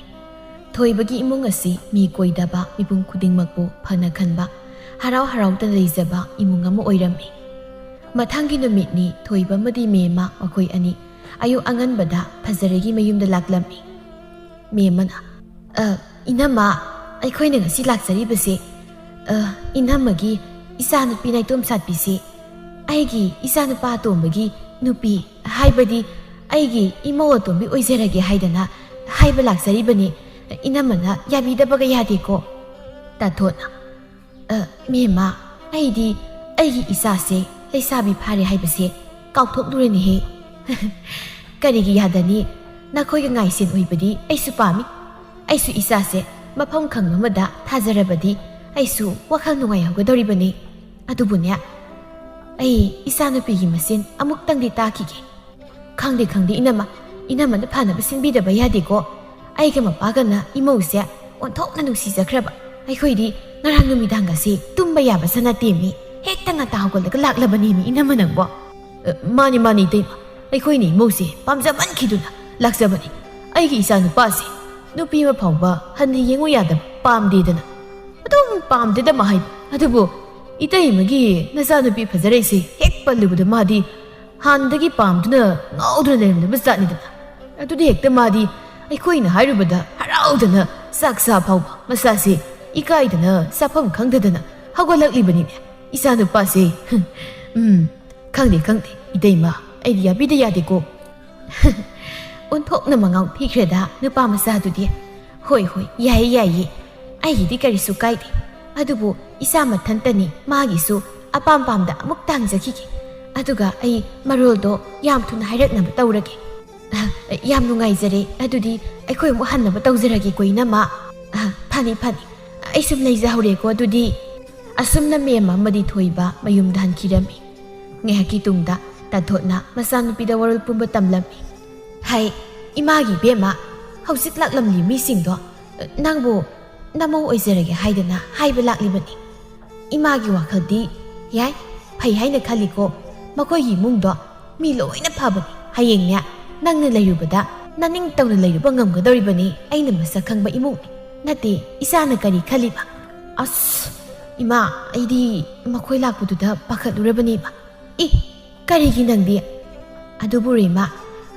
ꯊꯣꯏꯕꯒꯤ ꯏꯃꯨꯡ ꯑꯁꯤ ꯃꯤ ꯀꯣꯏꯗꯕ, ꯃꯤꯄꯨꯝ ꯈꯨꯗꯤꯡꯃꯛꯄꯨ ꯐꯅ ꯈꯟꯕ, ꯍꯔꯥꯎ ꯍꯔꯥꯎꯇ ꯂꯩꯖꯕ ꯏꯃꯨꯡ ꯑꯃ ꯑꯣꯏꯔꯝꯃꯤ꯫ ꯃꯊꯪꯒꯤ ꯅꯨꯃꯤꯠꯅꯤ ꯊꯣꯏꯕ ꯑꯃꯗꯤ ꯃꯦꯝꯃ ꯃꯈꯣꯏ ꯑꯅꯤ ꯑꯌꯨꯛ ꯑꯉꯟꯕꯗ ꯐꯖꯔꯩꯒꯤ ꯃꯌꯨꯝꯗ ꯂꯥꯛꯂꯝꯃꯤ꯫ ꯃꯦꯝꯃꯅ, "ꯑ, ꯏꯅꯝꯃ, ꯑꯩꯈꯣꯏꯅ ꯉꯁꯤ ꯂꯥꯛꯆꯔꯤꯕꯁꯦ, ꯑ, ꯏꯅꯝꯃꯒꯤ ꯏꯆꯥꯅꯨꯄꯤ ꯅꯥꯏꯇꯣꯝ ꯁꯥꯠꯄꯤꯁꯦ ꯑꯩꯒꯤ ꯏꯆꯥꯅꯨꯄꯥ ꯑꯇꯣꯝꯕꯒꯤ ꯅꯨꯄꯤ, ꯍꯥꯏꯕꯗꯤ ꯑꯩꯒꯤ ꯏꯃꯧ ꯑꯇꯣꯝꯕꯤ ꯑꯣꯏꯖꯔꯒꯦ ꯍꯥꯏꯗꯅ ꯍꯥꯏꯕ ꯂꯥꯛꯆꯔꯤꯕꯅꯤ꯫ ꯏꯅꯝꯃꯅ ꯌꯥꯕꯤꯗꯕꯒ ꯌꯥꯗꯦꯀꯣ?" ꯇꯥꯊꯣꯠꯅ, "ꯑ, ꯃꯦꯝꯃ, ꯑꯩꯗꯤ ꯑꯩꯒꯤ ꯏꯆꯥꯁꯦ ꯂꯩꯁꯥꯕꯤ ꯐꯥꯔꯦ ꯍꯥꯏꯕꯁꯦ ꯀꯥꯎꯊꯣꯛꯂꯨꯔꯦꯅꯦꯍꯦ꯫" "ꯀꯔꯤꯒꯤ ꯌꯥꯗꯅꯤ? ꯅꯈꯣꯏꯒ ꯉꯥꯏꯁꯦꯟ ꯑꯣꯏꯕꯗꯤ ꯑꯩꯁꯨ ꯄꯥꯝꯃꯤ꯫ ꯑꯩꯁꯨ ꯏꯆꯥꯁꯦ ꯃꯐꯝ ꯈꯪꯕ ꯑꯃꯗ ꯊꯥꯖꯔꯕꯗꯤ ꯑꯩꯁꯨ ꯋꯥꯈꯜ ꯅꯨꯡꯉꯥꯏꯍꯧꯒꯗꯧꯔꯤꯕꯅꯤ꯫ ꯑꯗꯨꯕꯨꯅꯦ, ꯑꯩ ꯏꯆꯥꯅꯨꯄꯤꯒꯤ ꯃꯆꯤꯟ ꯑꯃꯨꯛꯇꯪꯗꯤ ꯇꯥꯈꯤꯒꯦ꯫" "ꯈꯪꯗꯦ, ꯈꯪꯗꯦ, ꯏꯅꯝꯃ, ꯏꯅꯝꯃꯅ ꯐꯅꯕ ꯁꯤꯟꯕꯤꯗꯕ ꯌꯥꯗꯦꯀꯣ꯫ ꯑꯩꯒ ꯃꯄꯥꯒꯅ ꯏꯃꯧꯁꯦ ꯑꯣꯟꯊꯣꯛꯅ ꯅꯨꯡꯁꯤꯖꯈ꯭ꯔꯕ꯫ ꯑꯩꯈꯣꯏꯗꯤ ꯉꯔꯥꯡ ꯅꯨꯃꯤꯗꯥꯡꯒꯁꯦ ꯇꯨꯝꯕ ꯌꯥꯕꯁꯨ ꯅꯠꯇꯦꯃꯤ꯫ ꯍꯦꯛꯇ ꯉꯟꯇꯥ ꯍꯧꯒꯠꯂꯒ ꯂꯥꯛꯂꯕꯅꯤꯃꯤ ꯏꯅꯝꯃ ꯅꯪꯕꯣ꯫" "ꯑ, ꯃꯥꯅꯤ, ꯃꯥꯅꯤ, ꯏꯇꯩꯃ꯫ ꯑꯩꯈꯣꯏꯅ ꯏꯃꯧꯁꯦ ꯄꯥꯝꯖꯃꯟꯈꯤꯗꯨꯅ ꯂꯥꯛꯆꯕꯅꯤ꯫ ꯑꯩꯒꯤ ꯏꯆꯥ ꯅꯨꯄꯥꯁꯦ ꯅꯨꯄꯤ ꯑꯃ ꯐꯥꯎꯕ ꯍꯟꯅ ꯌꯦꯡꯉꯨ ꯌꯥꯗꯕ, ꯄꯥꯝꯗꯦꯗꯅ ꯑꯗꯨꯝ ꯄꯥꯝꯗꯦꯗ ꯃꯥ ꯍꯥꯏꯕ꯫ ꯑꯗꯨꯕꯨ ꯏꯇꯩꯃꯒꯤ ꯅꯆꯥꯅꯨꯄꯤ ꯐꯖꯔꯩꯁꯦ ꯍꯦꯛ ꯄꯜꯂꯨꯕꯗ ꯃꯥꯗꯤ ꯍꯥꯟꯅꯗꯒꯤ ꯄꯥꯝꯗꯨꯅ ꯉꯥꯎꯗꯨꯅ ꯂꯩꯔꯝꯂꯕ ꯖꯥꯠꯅꯤꯗꯅ꯫ ꯑꯗꯨꯗꯤ ꯍꯦꯛꯇ ꯃꯥꯗꯤ ꯑꯩꯈꯣꯏꯅ ꯍꯥꯏꯔꯨꯕꯗ ꯍꯔꯥꯎꯗꯅ ꯆꯥꯛ ꯆꯥ ꯐꯥꯎꯕ ꯃꯁꯥꯁꯦ ꯏꯀꯥꯏꯗꯅ ꯆꯥꯐꯝ ꯈꯪꯗꯗꯅ ꯍꯧꯒꯠꯂꯛꯂꯤꯕꯅꯤꯅꯦ ꯏꯆꯥꯅꯨꯄꯥꯁꯦ꯫" "ꯎꯝ, ꯈꯪꯗꯦ, ꯈꯪꯗꯦ, ꯏꯇꯩꯃ, ꯑꯩꯗꯤ ꯌꯥꯕꯤꯗ ꯌꯥꯗꯦꯀꯣ꯫" ꯑꯣꯟꯊꯣꯛꯅ ꯃꯉꯥꯎ ꯊꯤꯈ꯭ꯔꯦꯗ ꯅꯨꯄꯥ ꯃꯆꯥꯗꯨꯗꯤ꯫ "ꯍꯣꯏ, ꯍꯣꯏ, ꯌꯥꯏꯌꯦ, ꯌꯥꯏꯌꯦ, ꯑꯩꯒꯤꯗꯤ ꯀꯔꯤꯁꯨ ꯀꯥꯏꯗꯦ꯫ ꯑꯗꯨꯕꯨ ꯏꯆꯥ ꯃꯊꯟꯇꯅꯤ, ꯃꯥꯒꯤꯁꯨ ꯑꯄꯥꯝ ꯄꯥꯝꯗ ꯑꯃꯨꯛ ꯇꯥꯡꯖꯈꯤꯒꯦ꯫ ꯑꯗꯨꯒ ꯑꯩ ꯃꯔꯣꯜꯗꯣ ꯌꯥꯝ ꯊꯨꯅ ꯍꯥꯏꯔꯛꯅꯕ ꯇꯧꯔꯒꯦ꯫" "ꯑ, ꯌꯥꯝ ꯅꯨꯡꯉꯥꯏꯖꯔꯦ꯫ ꯑꯗꯨꯗꯤ ꯑꯩꯈꯣꯏ ꯑꯃꯨꯛ ꯍꯟꯅꯕ ꯇꯧꯖꯔꯒꯦꯀꯣ, ꯏꯅꯝꯃ꯫" "ꯑ, ꯐꯅꯤ, ꯐꯅꯤ꯫ ꯑꯩ ꯁꯨꯝ ꯂꯩꯖꯍꯧꯔꯦꯀꯣ ꯑꯗꯨꯗꯤ꯫" ꯑꯁꯨꯝꯅ ꯃꯦꯝ ꯑꯃꯗꯤ ꯊꯣꯏꯕ ꯃꯌꯨꯝꯗ ꯍꯟꯈꯤꯔꯝꯃꯤ꯫ ꯉꯥꯏꯍꯥꯛꯀꯤ ꯇꯨꯡꯗ ꯇꯥꯊꯣꯠꯅ ꯃꯆꯥꯅꯨꯄꯤꯗ ꯋꯥꯔꯣꯜ ꯄꯨꯝꯕ ꯇꯝꯂꯝꯃꯤ꯫ "ꯍꯥꯏ, ꯏꯃꯥꯒꯤ ꯏꯕꯦꯝꯃ, ꯍꯧꯖꯤꯛ ꯂꯥꯛꯂꯝꯂꯤ ꯃꯤꯁꯤꯡꯗꯣ ꯅꯪꯕꯨ ꯅꯃꯧ ꯑꯣꯏꯖꯔꯒꯦ ꯍꯥꯏꯗꯅ ꯍꯥꯏꯕ ꯂꯥꯛꯂꯤꯕꯅꯤ꯫ ꯏꯃꯥꯒꯤ ꯋꯥꯈꯜꯗꯤ ꯌꯥꯏ, ꯐꯩ ꯍꯥꯏꯅ ꯈꯜꯂꯤꯀꯣ꯫ ꯃꯈꯣꯏꯒꯤ ꯏꯃꯨꯡꯗꯣ ꯃꯤ ꯂꯣꯏꯅ ꯐꯕꯅꯤ꯫ ꯍꯌꯦꯡꯅꯦ ꯅꯪꯅ ꯂꯩꯔꯨꯕꯗ ꯅꯅꯤꯡꯇꯝꯅ ꯂꯩꯔꯨꯕ ꯉꯝꯒꯗꯧꯔꯤꯕꯅꯤ꯫ ꯑꯩꯅ ꯃꯁꯛ ꯈꯪꯕ ꯏꯃꯨꯡꯅꯤ꯫ ꯅꯠꯇꯦ, ꯏꯆꯥꯅ ꯀꯔꯤ ꯈꯜꯂꯤꯕ? ꯑꯁ, ꯏꯃꯥ, ꯑꯩꯗꯤ ꯃꯈꯣꯏ ꯂꯥꯛꯄꯗꯨꯗ ꯄꯥꯈꯠꯂꯨꯔꯕꯅꯤꯕ꯫ ꯏ, ꯀꯔꯤꯒꯤ ꯅꯪꯗꯤ? ꯑꯗꯨꯕꯨ ꯔꯦꯃꯥ,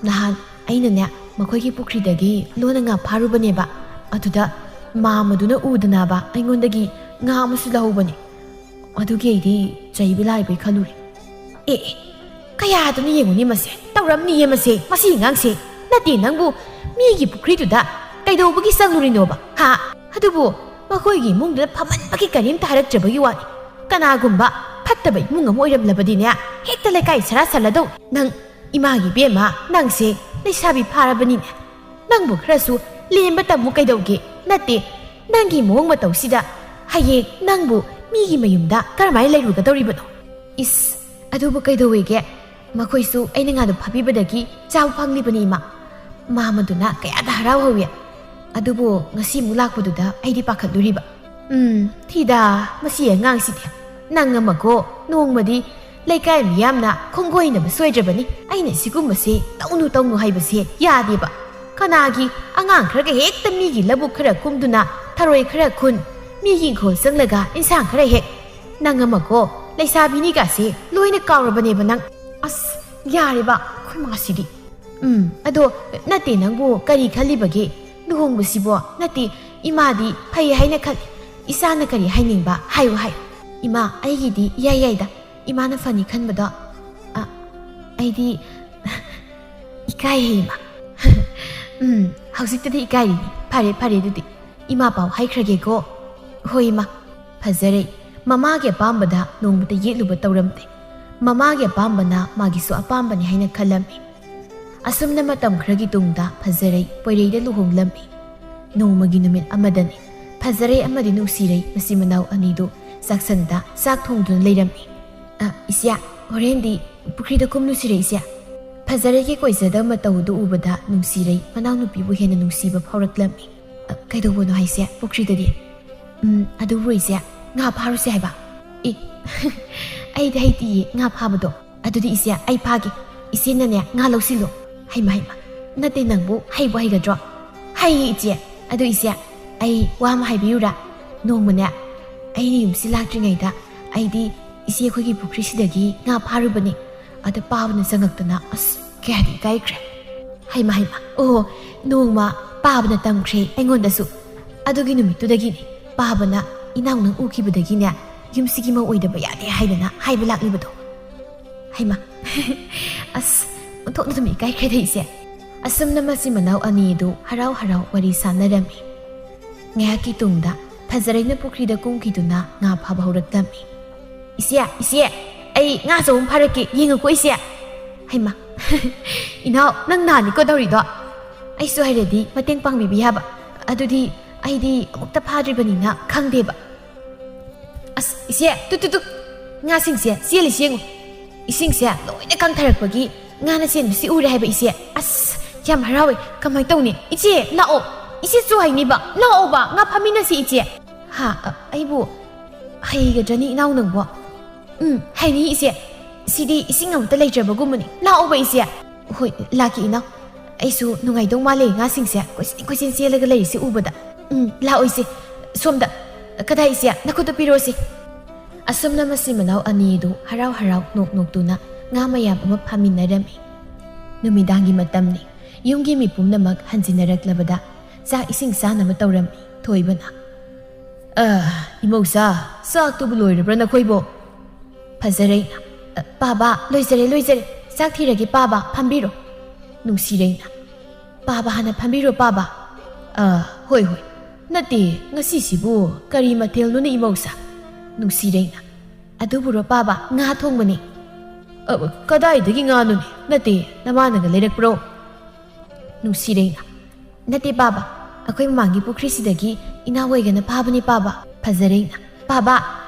ꯅꯍꯥꯟ ꯑꯩꯅꯅꯦ, ꯃꯈꯣꯏꯒꯤ ꯄꯨꯈ꯭ꯔꯤꯗꯒꯤ ꯂꯣꯟꯅ ꯉꯥ ꯐꯥꯔꯨꯕꯅꯦꯕ꯫ ꯑꯗꯨꯗ ꯃꯥꯝꯃꯗꯨꯅ ꯎꯗꯅꯕ ꯑꯩꯉꯣꯟꯗꯒꯤ ꯉꯥ ꯑꯃꯁꯨ ꯂꯧꯍꯧꯕꯅꯦ꯫ ꯑꯗꯨꯒꯤ ꯑꯩꯗꯤ ꯆꯩꯕ ꯂꯥꯏꯕꯩ ꯈꯜꯂꯨꯔꯦ꯫ ꯑꯦ, ꯑꯦ, ꯀꯌꯥꯗꯅꯣ ꯌꯦꯡꯉꯨꯅꯦ ꯃꯁꯦ, ꯇꯧꯔꯝꯅꯤꯌꯦ ꯃꯁꯦ, ꯃꯁꯤ ꯑꯉꯥꯡꯁꯦ꯫ ꯅꯠꯇꯦ, ꯅꯪꯕꯨ ꯃꯤꯒꯤ ꯄꯨꯈ꯭ꯔꯤꯗꯨꯗ ꯀꯩꯗꯧꯕꯒꯤ ꯆꯪꯂꯨꯔꯤꯅꯣꯕ, ꯍꯥ? ꯑꯗꯨꯕꯨ ꯃꯈꯣꯏꯒꯤ ꯏꯃꯨꯡꯗꯨꯗ ꯐꯝꯃꯟꯕꯒꯤ ꯀꯔꯤꯝꯇ ꯍꯥꯏꯔꯛꯇ꯭ꯔꯕꯒꯤ ꯋꯥꯅꯤ꯫ ꯀꯅꯥꯒꯨꯝꯕ ꯐꯠꯇꯕ ꯏꯃꯨꯡ ꯑꯃ ꯑꯣꯏꯔꯝꯂꯕꯗꯤꯅꯦ, ꯍꯦꯛꯇ ꯂꯩꯀꯥꯏ ꯁꯔꯥ ꯁꯜꯂꯗꯧ꯫ ꯅꯪ, ꯏꯃꯥꯒꯤ ꯏꯕꯦꯝꯃ, ꯅꯪꯁꯦ ꯂꯩꯁꯥꯕꯤ ꯐꯥꯔꯕꯅꯤꯅꯦ꯫ ꯅꯪꯕꯨ ꯈꯔꯁꯨ ꯂꯦꯝꯕ ꯇꯝꯃꯨ ꯀꯩꯗꯧꯒꯦ? ꯅꯠꯇꯦ, ꯅꯪꯒꯤ ꯃꯑꯣꯡ ꯃꯇꯧꯁꯤꯗ ꯍꯌꯦꯡ ꯅꯪꯕꯨ ꯃꯤꯒꯤ ꯃꯌꯨꯝꯗ ꯀꯔꯝꯍꯥꯏꯅ ꯂꯩꯔꯨꯒꯗꯧꯔꯤꯕꯅꯣ? ꯏꯁ, ꯑꯗꯨꯕꯨ ꯀꯩꯗꯧꯋꯦꯒꯦ? ꯃꯈꯣꯏꯁꯨ ꯑꯩꯅ ꯉꯥꯗꯨ ꯐꯥꯕꯤꯕꯗꯒꯤ ꯆꯥꯕ ꯐꯪꯂꯤꯕꯅꯤ, ꯏꯃꯥ꯫ ꯃꯥꯃꯗꯨꯅ ꯀꯌꯥꯗ ꯍꯔꯥꯎꯍꯧꯋꯤ꯫ ꯑꯗꯨꯕꯨ ꯉꯁꯤ ꯑꯃꯨꯛ ꯂꯥꯛꯄꯗꯨꯗ ꯑꯩꯗꯤ ꯄꯥꯈꯠꯂꯨꯔꯤꯕ꯫ ꯎꯝ, ꯊꯤꯗ, ꯃꯁꯤ ꯑꯉꯥꯡꯁꯤꯗꯤ꯫ ꯅꯪ ꯑꯃꯀꯣ, ꯅꯣꯡꯃꯗꯤ ꯂꯩꯀꯥꯏ ꯃꯤꯌꯥꯝꯅ ꯈꯣꯡꯒꯣꯏꯅꯕ ꯁꯣꯏꯗ꯭ꯔꯕꯅꯤ꯫ ꯑꯩꯅ ꯁꯤꯒꯨꯝꯕꯁꯦ ꯇꯧꯅꯨ ꯇꯧꯅꯨ ꯍꯥꯏꯕꯁꯦ ꯌꯥꯗꯦꯕ꯫ ꯀꯅꯥꯒꯤ ꯑꯉꯥꯡ ꯈꯔꯒ ꯍꯦꯛꯇ ꯃꯤꯒꯤ ꯂꯧꯕꯨꯛ ꯈꯔ ꯀꯨꯝꯗꯨꯅ ꯊꯔꯣꯏ ꯈꯔ ꯈꯨꯟ, ꯃꯤꯒꯤ ꯏꯪꯈꯣꯜ ꯆꯪꯂꯒ ꯏꯟꯁꯥꯡ ꯈꯔ ꯍꯦꯛ꯫ ꯅꯪ ꯑꯃꯀꯣ, ꯂꯩꯁꯥꯕꯤꯅꯤꯒꯥꯁꯦ ꯂꯣꯏꯅ ꯀꯥꯎꯔꯕꯅꯦꯕ ꯅꯪ꯫ ꯑꯁ, ꯌꯥꯔꯦꯕ, ꯑꯩꯈꯣꯏ ꯃꯥꯁꯤꯗꯤ꯫ ꯎꯝ, ꯑꯗꯣ ꯅꯠꯇꯦ, ꯅꯪꯕꯨ ꯀꯔꯤ ꯈꯜꯂꯤꯕꯒꯦ? ꯂꯨꯍꯣꯡꯕꯁꯤꯕꯣ? ꯅꯠꯇꯦ, ꯏꯃꯥꯗꯤ ꯐꯩ ꯍꯥꯏꯅ ꯈꯜꯂꯤ꯫ ꯏꯆꯥꯅ ꯀꯔꯤ ꯍꯥꯏꯅꯤꯡꯕ ꯍꯥꯏꯌꯨ ꯍꯥꯏꯌꯨ꯫ ꯏꯃꯥ, ꯑꯩꯒꯤꯗꯤ ꯏꯌꯥꯏ ꯌꯥꯏꯗ꯫ ꯏꯃꯥꯅ ꯐꯅꯤ ꯈꯟꯕꯗꯣ꯫ ꯑ, ꯑꯩꯗꯤ ꯏꯀꯥꯏꯍꯦ, ꯏꯃꯥ꯫ ꯎꯝ, ꯍꯧꯖꯤꯛꯇꯗꯤ ꯏꯀꯥꯏꯔꯤꯅꯤ꯫ ꯐꯔꯦ, ꯐꯔꯦ, ꯑꯗꯨꯗꯤ ꯏꯃꯥ ꯄꯥꯎ ꯍꯥꯏꯈ꯭ꯔꯒꯦꯀꯣ꯫ ꯍꯣꯏ, ꯏꯃꯥ꯫ ꯐꯖꯔꯩ ꯃꯃꯥꯒꯤ ꯑꯄꯥꯝꯕꯗ ꯅꯣꯡꯃꯇ ꯌꯦꯠꯂꯨꯕ ꯇꯧꯔꯝꯗꯦ꯫ ꯃꯃꯥꯒꯤ ꯑꯄꯥꯝꯕꯅ ꯃꯥꯒꯤꯁꯨ ꯑꯄꯥꯝꯕꯅꯤ ꯍꯥꯏꯅ ꯈꯜꯂꯝꯃꯤ꯫ ꯑꯁꯨꯝꯅ ꯃꯇꯝ ꯈꯔꯒꯤ ꯇꯨꯡꯗ ꯐꯖꯔꯩ ꯄꯣꯏꯔꯩꯗ ꯂꯨꯍꯣꯡꯂꯝꯃꯤ꯫ ꯅꯣꯡꯃꯒꯤ ꯅꯨꯃꯤꯠ ꯑꯃꯗꯅꯤ, ꯐꯖꯔꯩ ꯑꯃꯗꯤ ꯅꯨꯡꯁꯤꯔꯩ ꯃꯆꯤꯟ ꯃꯅꯥꯎ ꯑꯅꯤꯗꯨ ꯆꯥꯛꯁꯪꯗ ꯆꯥꯛ ꯊꯣꯡꯗꯨꯅ ꯂꯩꯔꯝꯃꯤ꯫ "ꯑ, ꯏꯆꯦ, ꯍꯣꯔꯦꯟꯗꯤ ꯄꯨꯈ꯭ꯔꯤꯗ ꯀꯨꯝꯂꯨꯁꯤꯔꯦ, ꯏꯆꯦ?" ꯐꯖꯔꯩꯒꯤ ꯀꯣꯏꯖꯗꯕ ꯃꯇꯧꯗꯨ ꯎꯕꯗ ꯅꯨꯡꯁꯤꯔꯩ ꯃꯅꯥꯎꯅꯨꯄꯤꯕꯨ ꯍꯦꯟꯅ ꯅꯨꯡꯁꯤꯕ ꯐꯥꯎꯔꯛꯂꯝꯃꯤ꯫ "ꯑ, ꯀꯩꯗꯧꯕꯅꯣ ꯍꯥꯏꯁꯦ ꯄꯨꯈ꯭ꯔꯤꯗꯗꯤ?" "ꯎꯝ, ꯑꯗꯨꯕꯨ ꯏꯆꯦ, ꯉꯥ ꯐꯥꯔꯨꯁꯦ ꯍꯥꯏꯕ?" "ꯑꯦ, ꯑꯩꯗꯤ ꯍꯩꯇꯤꯌꯦ ꯉꯥ ꯐꯥꯕꯗꯣ꯫ ꯑꯗꯨꯗꯤ ꯏꯆꯦ, ꯑꯩ ꯐꯥꯒꯦ꯫ ꯏꯆꯦꯅꯅꯦ ꯉꯥ ꯂꯧꯁꯤꯜꯂꯣ꯫" "ꯍꯩꯃ, ꯍꯩꯃ, "ꯅꯠꯇꯦ, ꯅꯪꯕꯨ ꯍꯩꯕꯨ ꯍꯩꯒꯗ꯭ꯔꯣ?" "ꯍꯩꯌꯦ ꯏꯆꯦ꯫ ꯑꯗꯨ ꯏꯆꯦ, ꯑꯩ ꯋꯥ ꯑꯃ ꯍꯥꯏꯕꯤꯌꯨꯔꯥ? ꯅꯣꯡꯃꯅꯦ, ꯑꯩꯅ ꯌꯨꯝꯁꯤ ꯂꯥꯛꯇ꯭ꯔꯤꯉꯩꯗ ꯑꯩꯗꯤ ꯏꯆꯦ ꯑꯩꯈꯣꯏꯒꯤ ꯄꯨꯈ꯭ꯔꯤꯁꯤꯗꯒꯤ ꯉꯥ ꯐꯥꯔꯨꯕꯅꯤ꯫ ꯑꯗ ꯄꯥꯕꯅ ꯆꯪꯉꯛꯇꯅ ꯑꯁ ꯀꯌꯥꯗꯤ ꯏꯀꯥꯏꯈ꯭ꯔꯦ꯫" "ꯍꯩꯃ ꯍꯩꯃ, ꯑꯣ, ꯅꯣꯡꯃ ꯄꯥꯕꯅ ꯇꯝꯈ꯭ꯔꯦ ꯑꯩꯉꯣꯟꯗꯁꯨ꯫ ꯑꯗꯨꯒꯤ ꯅꯨꯃꯤꯠꯇꯨꯗꯒꯤꯅꯦ ꯄꯥꯕꯅ ꯏꯅꯥꯎ ꯅꯪ ꯎꯈꯤꯕꯗꯒꯤꯅꯦ ꯌꯨꯝꯁꯤꯒꯤ ꯃꯧ ꯑꯣꯏꯗꯕ ꯌꯥꯗꯦ ꯍꯥꯏꯗꯅ ꯍꯥꯏꯕ ꯂꯥꯛꯂꯤꯕꯗꯣ꯫" "ꯍꯩꯃ, ꯑꯁ, ꯑꯣꯟꯊꯣꯛꯅ ꯑꯗꯨꯝ ꯏꯀꯥꯏꯈ꯭ꯔꯦꯗ ꯏꯆꯦ꯫" ꯑꯁꯨꯝꯅ ꯃꯆꯤꯟ ꯃꯅꯥꯎ ꯑꯅꯤ ꯑꯗꯨ ꯍꯔꯥꯎ ꯍꯔꯥꯎ ꯋꯥꯔꯤ ꯁꯥꯟꯅꯔꯝꯃꯤ꯫ ꯉꯥꯏꯍꯥꯛꯀꯤ ꯇꯨꯡꯗ ꯐꯖꯔꯩꯅ ꯄꯨꯈ꯭ꯔꯤꯗ ꯀꯨꯝꯈꯤꯗꯨꯅ ꯉꯥ ꯐꯥꯕ ꯍꯧꯔꯛꯂꯝꯃꯤ꯫ "ꯏꯆꯦ, ꯏꯆꯦ, ꯑꯩ ꯉꯥ ꯑꯆꯧꯕ ꯑꯃ ꯐꯥꯔꯛꯀꯦ, ꯌꯦꯡꯉꯨꯀꯣ ꯏꯆꯦ꯫" "ꯍꯩꯃ, ꯏꯅꯥꯎ, ꯅꯪ ꯅꯥꯅꯤꯀꯣ ꯇꯧꯔꯤꯗꯣ꯫ ꯑꯩꯁꯨ ꯍꯩꯔꯗꯤ ꯃꯇꯦꯡ ꯄꯥꯡꯕꯤꯕ ꯌꯥꯕ꯫ ꯑꯗꯨꯗꯤ ꯑꯩꯗꯤ ꯑꯃꯨꯛꯇ ꯐꯥꯗ꯭ꯔꯤꯕꯅꯤꯅ ꯈꯪꯗꯦꯕ꯫" "ꯑꯁ, ꯏꯆꯦ, ꯇꯨ, ꯇꯨ, ꯇꯨ, ꯉꯥꯁꯤꯡꯁꯦ ꯆꯦꯜꯂꯤꯁꯤ ꯌꯦꯡꯉꯨ꯫ ꯏꯁꯤꯡꯁꯦ ꯂꯣꯏꯅ ꯀꯪꯊꯔꯛꯄꯒꯤ ꯉꯥꯅ ꯆꯦꯟꯕꯁꯤ ꯎꯔꯦ ꯍꯥꯏꯕ ꯏꯆꯦ꯫ ꯑꯁ, ꯌꯥꯝ ꯍꯔꯥꯎꯋꯦ꯫ ꯀꯃꯥꯏꯅ ꯇꯧꯅꯤ? ꯏꯆꯦ, ꯂꯥꯛꯑꯣ꯫ ꯏꯆꯦꯁꯨ ꯍꯩꯅꯤꯕ꯫ ꯂꯥꯛꯑꯣꯕ, ꯉꯥ ꯐꯥꯃꯤꯟꯅꯁꯤ ꯏꯆꯦ꯫" "ꯍꯥ, ꯑ, ꯑꯩꯕꯨ ꯍꯩꯒꯗ꯭ꯔꯅꯤ ꯏꯅꯥꯎ ꯅꯪꯕꯣ?" "ꯎꯝ, ꯍꯩꯅꯤ ꯏꯆꯦ꯫ ꯁꯤꯗꯤ ꯏꯁꯤꯡ ꯑꯃꯠꯇ ꯂꯩꯇ꯭ꯔꯕꯒꯨꯝꯕꯅꯤ꯫ ꯂꯥꯛꯑꯣꯕ ꯏꯆꯦ꯫" "ꯍꯣꯏ, ꯂꯥꯛꯀꯦ ꯏꯅꯥꯎ꯫ ꯑꯩꯁꯨ ꯅꯨꯡꯉꯥꯏꯗꯧ ꯃꯥꯜꯂꯦ ꯉꯥꯁꯤꯡꯁꯦ ꯀꯣꯏꯆꯦꯟ ꯀꯣꯏꯆꯦꯟ ꯆꯦꯜꯂꯒ ꯂꯩꯔꯤꯁꯦ ꯎꯕꯗ꯫ ꯎꯝ, ꯂꯥꯛꯑꯣ ꯏꯆꯦ, ꯁꯣꯝꯗ꯫ ꯀꯗꯥꯏ ꯏꯆꯦ? ꯅꯈꯨꯠꯇ ꯄꯤꯔꯛꯑꯣꯁꯦ꯫" ꯑꯁꯨꯝꯅ ꯃꯆꯤꯟ ꯃꯅꯥꯎ ꯑꯅꯤ ꯑꯗꯨ ꯍꯔꯥꯎ ꯍꯔꯥꯎ ꯅꯣꯛ ꯅꯣꯛꯇꯨꯅ ꯉꯥ ꯃꯌꯥꯝ ꯑꯃ ꯐꯥꯃꯤꯟꯅꯔꯝꯃꯤ꯫ ꯅꯨꯃꯤꯗꯥꯡꯒꯤ ꯃꯇꯝꯅꯤ꯫ ꯌꯨꯝꯒꯤ ꯃꯤ ꯄꯨꯝꯅꯃꯛ ꯍꯟꯖꯤꯟꯅꯔꯛꯂꯕꯗ ꯆꯥꯛ ꯏꯁꯤꯡ ꯆꯥꯅꯕ ꯇꯧꯔꯝꯃꯤ ꯊꯣꯏꯕꯅ꯫ "ꯑ, ꯏꯃꯧꯁꯥ, ꯆꯥꯛꯇꯨꯕꯨ ꯂꯣꯏꯔꯕ꯭ꯔꯥ ꯅꯈꯣꯏꯕꯣ?" ꯐꯖꯔꯩꯅ, "ꯑ, ꯄꯥꯕ, ꯂꯣꯏꯖꯔꯦ, ꯂꯣꯏꯖꯔꯦ꯫ ꯆꯥꯛ ꯊꯤꯔꯒꯦ ꯄꯥꯕ, ꯐꯝꯕꯤꯔꯣ꯫" ꯅꯨꯡꯁꯤꯔꯩꯅ, "ꯄꯥꯕ ꯍꯥꯟꯅ ꯐꯝꯕꯤꯔꯣ ꯄꯥꯕ꯫" "ꯑ, ꯍꯣꯏ, ꯍꯣꯏ꯫ ꯅꯠꯇꯦ, ꯉꯁꯤꯁꯤꯕꯨ ꯀꯔꯤ ꯃꯊꯦꯜꯅꯣꯅꯦ ꯏꯃꯧꯁꯥ?" ꯅꯨꯡꯁꯤꯔꯩꯅ, "ꯑꯗꯨꯕꯨꯔꯣ ꯄꯥꯕ, ꯉꯥ ꯊꯣꯡꯕꯅꯤ꯫" "ꯑ, ꯀꯗꯥꯏꯗꯒꯤ ꯉꯥꯅꯣꯅꯦ? ꯅꯠꯇꯦ, ꯅꯃꯥꯅꯒ ꯂꯩꯔꯛꯄ꯭ꯔꯣ?" ꯅꯨꯡꯁꯤꯔꯩꯅ, "ꯅꯠꯇꯦ ꯄꯥꯕ, ꯑꯩꯈꯣꯏ ꯃꯃꯥꯡꯒꯤ ꯄꯨꯈ꯭ꯔꯤꯁꯤꯗꯒꯤ ꯏꯅꯥꯎ ꯑꯣꯏꯒꯅ ꯐꯥꯕꯅꯤ ꯄꯥꯕ꯫" ꯐꯖꯔꯩꯅ, "ꯄꯥꯕ,